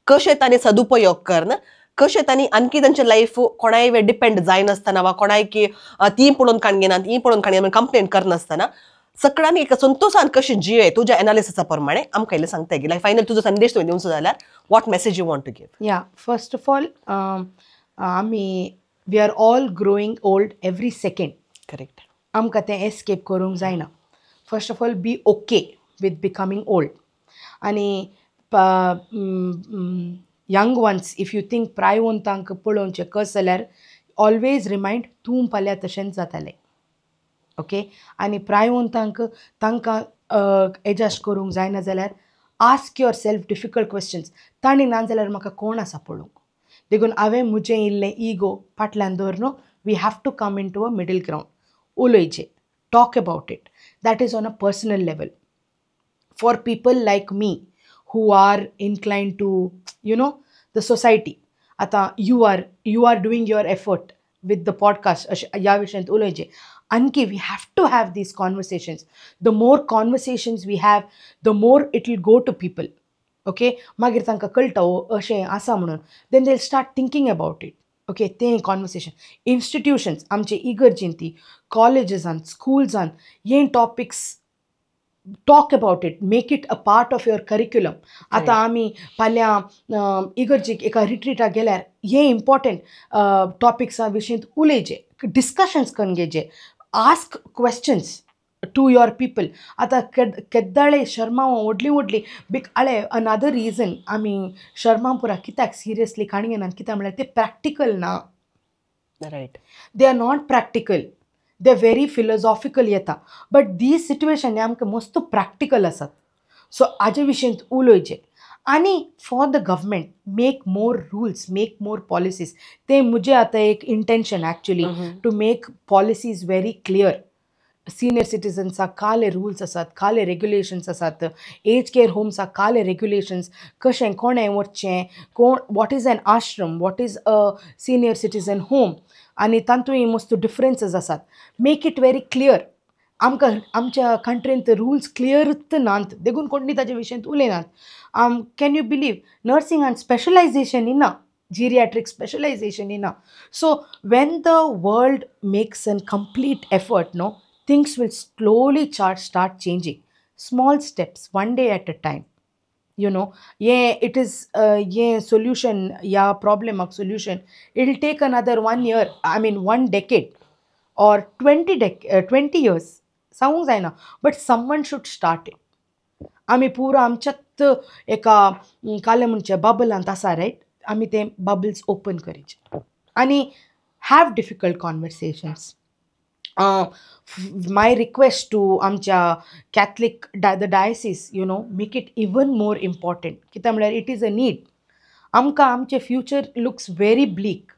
कशें तांणी सदुपयोग करून कशें तांणी आणखी तांचे लायफ कोणाय वेळ डिपेंड जायनासतना वा कोणाय की ती पळोवन काण घेनात, ही पळोवन काण घेना कंप्लेन करनासतना सगळ्यांनी एक संतोषान कशें जिये, तुज्या एनालिसिसा प्रमाणे आमकां इल्लें सांगता की लायक फायनल तुजो संदेश तुवें दिवचो जाल्यार what message you want to give? Yeah, first of all, आमी we are all growing old every second. आमकां तें एस्केप करूंक जायना. First of all, be okay with becoming old. आनी young ones, if you think प्रायवंतांक पळोवचें कस जाल्यार always रिमायंड, तूं फाल्यां तशेंच जातालें, ओके? आनी प्रायवंतांक तांकां एडजस्ट करूंक जायना जाल्यार ask yourself difficult questions. तांणी ना जाल्यार म्हाका कोण आसा पळोवंक? देखून हांवें म्हजें इल्लें इगो फाटल्यान दवर न्हू, we have to come into a middle ground. उलयचें. Talk about it. That is on a personal level. For people like me who are inclined to, you know, the society, आतां you are doing your effort with the podcast. अशें ह्या विशयांत उलोवचें आणखी we have to have these conversations. The more conversations we have, the more it will go to people, okay? मागीर तांकां कळटा, ओ अशें आसा म्हणून. Then they start thinking about it, okay? तें कॉन्वर्सेशन इन्स्टिट्युशन्स, आमचे इगर्जीन, ती कॉलेजीसान, स्कुल्सान हे topics talk about it, make it a part of your curriculum. आतां आमी फाल्यां इगर्जीक एका रिट्रिटाक गेल्यार हे इम्पॉर्टंट टॉपिक्सा विशीं उलयचे, डिस्कशन्स करून घेवचे. Ask questions to your people. आतां केद्दाळे शर्मा व्हडली व्हडली बिक आळे. अनदर रिजन आमी शर्मा पुरा कित्याक सिरियसली काणी घेनात, कित्याक म्हळ्यार ते प्रॅक्टिकल ना. They are not practical, they very philosophical येता, बट these situation हे आमकां मस्त प्रॅक्टिकल आसात. सो हाजे विशीं उलोवचें. आनी for the government, make more rules, make more policies. ते म्हजें आतां एक intention actually, to make policies very clear. Senior सिटीजन्साक Kale rules आसात, काले रेग्युलेशन्स आसात, एज केअर होम्साक काले रेग्युलेशन्स, कशें कोणें वचचें, कोण, what is an ashram, what is a senior citizen home, आनी तातूंय मस्त डिफरन्सीस आसात. Make it very clear. आमकां आमच्या कंट्रींत रुल्स क्लियरूच नात, देखून कोणी ताजे विशयांत उलयनात. Can you believe, नर्सिंगान स्पेशलायझेशन ना, geriatric specialization ना? So when the world makes an complete effort, no, things will slowly start changing. Small steps, one day at a time. Yeah, it is yeah, solution, yeah, problem of solution, it will take another one year, I mean, one decade or 20 years सांगूंक जायना, but someone should start it. आमी पुरो आमच्याच एका कालें म्हणचे बबलांत आसा, right? आमी ते बबल्स ओपन करीचे आनी have difficult conversations. My request to आमच्या Catholic the diocese, make it even more important, कित्याक म्हळ्यार it is a need. आमकां आमचें फ्युचर लुक्स व्हेरी ब्लीक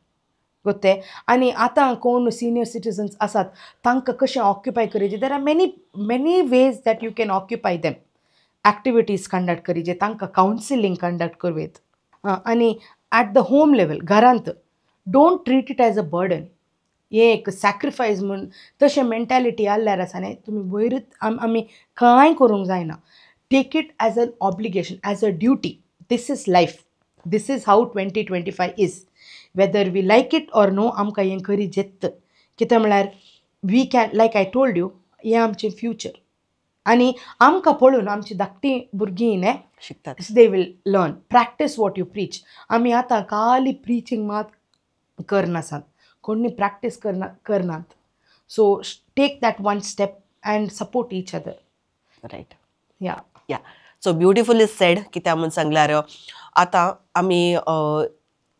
गोते. आनी आतां कोण सिनियर सिटीजन्स आसात, तांकां कशें ऑक्युपाय करचें? There are many, many ways that you can occupy them. Activities conduct करीचे, तांकां कावन्सिलींग कंडक्ट करूं. आनी ॲट the home level, घरांत, don't treat it as a burden. हें एक सॅक्रिफायस म्हूण तशें मेंटेलिटी आहल्यार आसा न्ही, तुमी वयरूच आमी कांय करूंक जायना. Take it as an obligation, as a duty. This is life, this is how 2025 is, whether we like it or no. आमकां हें करी जेत्त, कित्याक म्हळ्यार we can, like I told you, हें आमचें फ्युचर आनी आमकां पळोवन आमची धाकटीं भुरगीं न्ही शिकतात. They will learn. Practice what you preach. आमी आतां खाली प्रिचींग मात करनासात, कोणी प्रॅक्टीस करना करनात. So take that one step and support each other. या. या, सो ब्युटिफुली सेड. कित्याक म्हूण सांगल्यार आतां आमी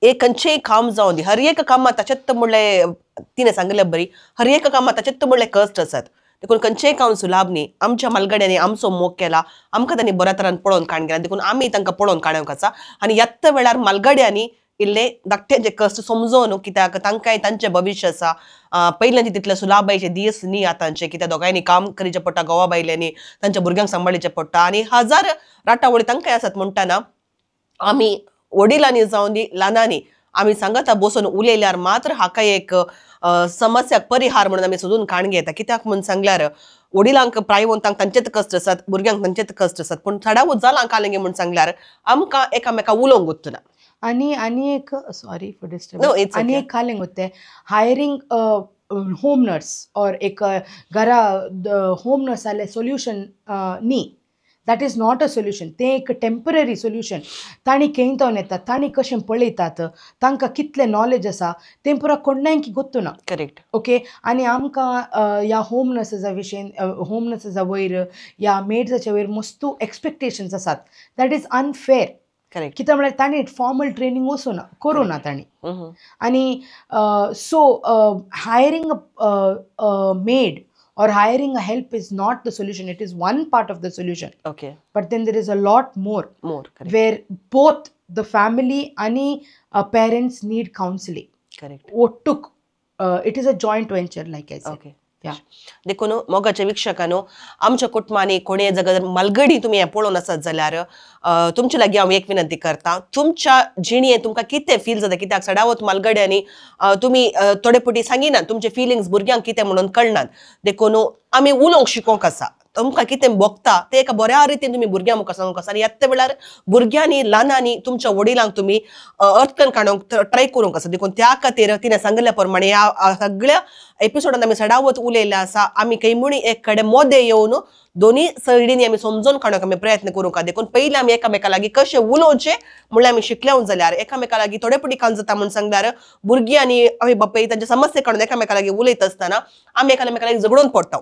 एक खंयचेंय काम जावं दी, हर एक कामात ताचेच म्हणलें, तिणें सांगिल्लें बरी, हर एक कामात ताचेच म्हणलें कश्ट आसात. देखून खंयचेंय काम सुलाभ न्ही. आमच्या म्हालगड्यांनी आमचो मोग केला, आमकां तांणी बऱ्या तरान पळोवन काण केला, देखून आमी तांकां पळोवन काडूंक आसा. आनी यात्त वेळार म्हालगड्यांनी इल्ले धाकट्यांचे कश्ट समजोन, कित्याक तांकांय तांचें भविश्य आसा. पयल्यांचे तितले सुलाभायचे दीस न्ही आतांचे, कित्याक दोगांयनी काम करचें पडटा, घोवा बायल्यांनी तांच्या भुरग्यांक सांबाळचें पडटा आनी हजार राटावळी तांकांय आसात. म्हणटाना आमी वडिलांनी जावं दी, ल्हानांनी, आमी सांगाता बसून उलयल्यार मात्र हाका एक समस्याक परिहार म्हणून आमी सोदून काण घेता. कित्याक म्हूण सांगल्यार वडिलांक प्रायवंतांक तांचेच कश्ट आसात, भुरग्यांक तांचेच कश्ट आसात, पूण चडावत जालां कालेंगे म्हूण सांगल्यार आमकां एकामेका उलोवंक उरतना. आनी आनी एक, sorry for disturb. No, it's आनी okay. एक खालें ते हायरींग होम नर्स ऑर एक घरा होम नर्स जाल्यार सोल्युशन न्ही. That is not a solution. तें एक टेंपररी सोल्युशन. तांणी केंयतावन येतात, तांणी कशें पळयतात, तांकां कितलें नॉलेज आसा, तें पुरा कोणाक गोत्तुना. ओके, आनी आमकां ह्या होम नर्सीसा विशयन, होम नर्सीसा वयर या मेड्साच्या वयर मस्तू एक्सपेक्टेशन्स आसात. That is unfair. कित्याक म्हळ्यार तांणी फॉर्मल ट्रेनींग वचूना करूं ना तांणी. आनी so hiring a maid or hiring a help is not the solution. It is one part of the solution. But then there is a lot more more correct where both the family and parents need counseling. Correct ಒಟ್ಟುಕ್ it is a joint venture, like I said. Okay. देखून मोगाच्या वीक्षकांनो आमच्या कुटुंबांनी कोणी जर मालगडी तुमी हें पळोवन आसत जाल्यार तुमचे लागीं हांव एक विनंती करता, तुमच्या जिणेंत तुमकां कितें फील जाता, कित्याक सडावत मालगड्यांनी तुमी थोडे फावटी सांगिनात तुमचे फिलिंग्स भुरग्यांक कितें म्हणून कळनात. देखून आमी उलोवंक शिकोवंक आसा, तुमकां कितें भोगता तें एका बऱ्या रितीन तुमी भुरग्यां मुखार सांगूंक आसा. आनी येत्या वेळार भुरग्यांनी ल्हानांनी तुमच्या वडिलांक तुमी अर्थकन काडूंक ट्राय करूंक आसा. देखून त्या खातीर तिणें सांगिल्ल्या प्रमाणे ह्या सगळ्या एपिसोडान आमी सडावत उलयल्लें आसा. आमी खंय एक कडेन मोदें येवन दोनी सायडींनी आमी समजून काडूंक आमी प्रयत्न करूंक. देखून पयलीं आमी एकामेका लागीं कशें उलोवचें म्हणल्यार आमी शिकले जाल्यार एकामेका लागीं थोडे फावटी कान जाता म्हूण सांगल्यार भुरगीं आनी आवय बापूय तांचे समस्या काडून एकामेका लागीं उलयता आसतना आमी एकामेका लागीं झगडून पडटा.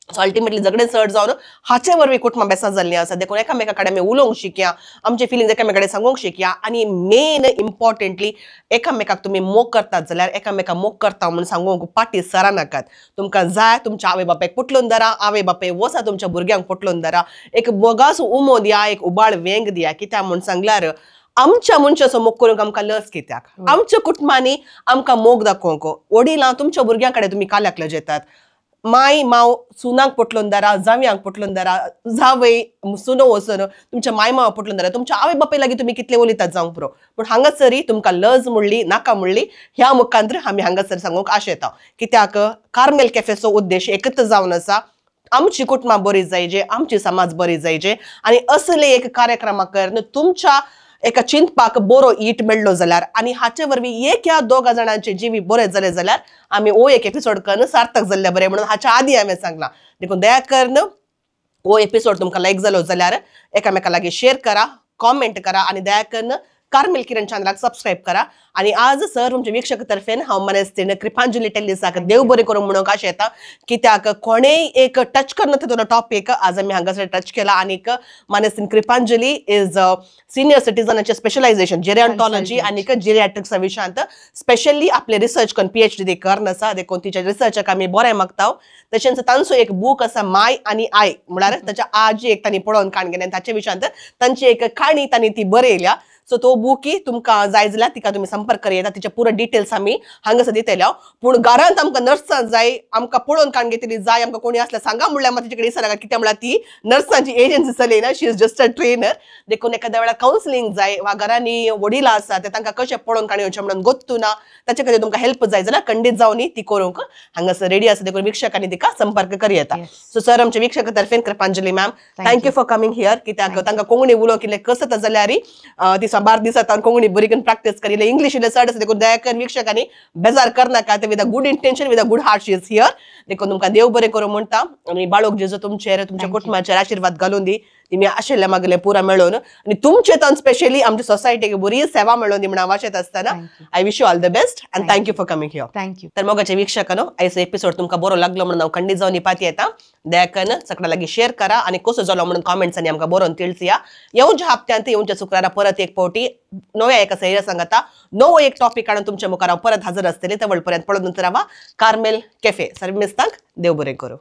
सो अल्टिमेटली झगडें चड जावन हाचे वरवीं कुटुंबां बेसां जाल्लीं आसा. देखून एकामेका कडेन आमी उलोवंक शिकया, आमचे फिलिंग्स एकामेका कडेन सांगूंक शिकया आनी मेन इम्पॉर्टंटली एकामेकाक तुमी मोग करतात जाल्यार एकामेका मोग करता म्हूण सांगूंक पाटी सरा नाकात. तुमकां जाय तुमच्या आवय बापायक पोटलून धरा, आवय बापाय वसा तुमच्या भुरग्यांक पोटलून धरा, एक मोगाचो उमो दिया, एक उबाळ वेंग दिया. कित्याक म्हूण सांगल्यार आमच्या मनशाचो मोग करूंक आमकां लज कित्याक, आमच्या कुटुंबांनी आमकां मोग दाखोवंक. वडिलां तुमच्या भुरग्यां कडेन तुमी काल्याक लजेतात, माय माव सुनांक पोटलून धरा, जावयांक पोटलून धरा, जावय सुनो वचून तुमच्या माय मावा पोटलून धरा, तुमच्या आवय बापाय लागीं तुमी कितले उलयतात जावंक पुरो, पूण हांगासरी तुमकां लज म्हणली नाका म्हणली ह्या मुखांतर आमी हांगासर सांगूंक आशेता. कित्याक कार्मेल कॅफेचो उद्देश एकच जावन आसा, आमची कुटुंबां बरी जायजे, आमची समाज बरी जायजे आनी असले एक कार्यक्रमा करून तुमच्या एका चिंतपाक बरो ईट मेळ्ळो जाल्यार आनी हाचे वरवीं एक ह्या दोगा जाणांचे जिवी बरे जाले जाल्यार आमी ओ एक एपिसोड करून सार्थक जाल्ले बरें म्हणून हाच्या आदी हांवें सांगलां. देखून दया करून हो एपिसोड तुमकां लायक जालो जाल्यार एकामेका लागीं शेअर करा, कॉमेंट करा आनी दया करून कार्मेल किरण चॅनलाक सबस्क्रायब करा. आनी आज सर तुमच्या वीक्षक तर्फेन हांव मनेस्तीन कृपांजली टेलिसाक देव बरें करूंक म्हणूंक आशें येता, कित्याक कोणेय एक टच करना तितलो टॉपीक आज आमी हांगासर टच केला. आनीक मानेस्तीन कृपांजली is senior सिटीजनाचें स्पेशलायझेशन जेरियांटॉलॉजी आनीक जेरियाट्रिक्सा विशयांत स्पेशली आपले रिसर्च करून PhD करून आसा. देखून तिच्या रिसर्चाक आमी बरें मागता. तशेंच तांचो एक बूक आसा माय आनी I म्हळ्यार ताच्या आजी एक तांणी पळोवन काण गेलें ताचे विशयांत तांची एक काणी तांणी ती बरयल्या. सो तो बुकी तुमकां जाय जाल्यार तिका तुमी संपर्क करूं येता, तिचे पुरो डिटेल्स आमी हांगासर दितले. पूण घरांत आमकां नर्सां जाय, आमकां पळोवन काण घेतली जाय, आमकां कोणी आसल्यार सांगा म्हणल्यार मात तिचे कडेन विचारनाका, कित्याक म्हळ्यार ती नर्सांची agency चलयना, she is just a trainer. देखून एखाद्या वेळार कावन्सिलींग जाय वा घरांनी वडिलां आसा ते तांकां कशें पळोवन काण येवचें म्हणून गोत्तू ना, ताचे खातीर तुमकां हेल्प जाय जाल्यार खंडीत जावन ती करूंक हांगासर रेडी आसा. देखून वीक्षकांनी तिका संपर्क करूं येता. सो सर आमच्या वीक्षका तर्फेन Kripanjali ma'am, thank you for coming here. कित्याक तांकां कोंकणी उलोवंक इल्लें कसत जाल्यार ती साबार दिसात कोंकणी बरी करून प्रॅक्टीस करी, इंग्लिश इल्लें चड आसा. देखून दया करून वीक्षकांनी बेजार करनाका, with a good intention, with a good heart she is here. देखून तुमकां देव बरें करूं म्हणटा आनी बाळोक जेजू तुमचेर तुमच्या कुटुंबाचेर आशिर्वाद घालून दी, तुमी आशिल्लें मागलें पुरा मेळोवन आनी तुमचे तान स्पेशली आमच्या सोसायटीक बरी सेवा मेळोवन दी म्हण हांव आशेत आसतना I wish you all the best and thank you for coming here. Thank you. तर मोगाच्या वीक्षकांनो आयचो एपिसोड तुमकां बरो लागलो म्हणून हांव खंडीत जावन पाती येता. दया करून सगळ्या लागीं शेअर करा आनी कसो जालो म्हणून कॉमेंट्सांनी आमकां बरोवन तिळसया. येवच्या हप्त्यांत येवच्या शुक्रारा परत एक फावटी नव्या एका सैऱ्या सांगता नवो एक टॉपिक काडून तुमच्या मुखार हांव परत हजर आसतलें. तवळ पर्यंत पळोवन रावा कार्मेल कॅफे. सर्व मिस्तांक देव बरें करूं.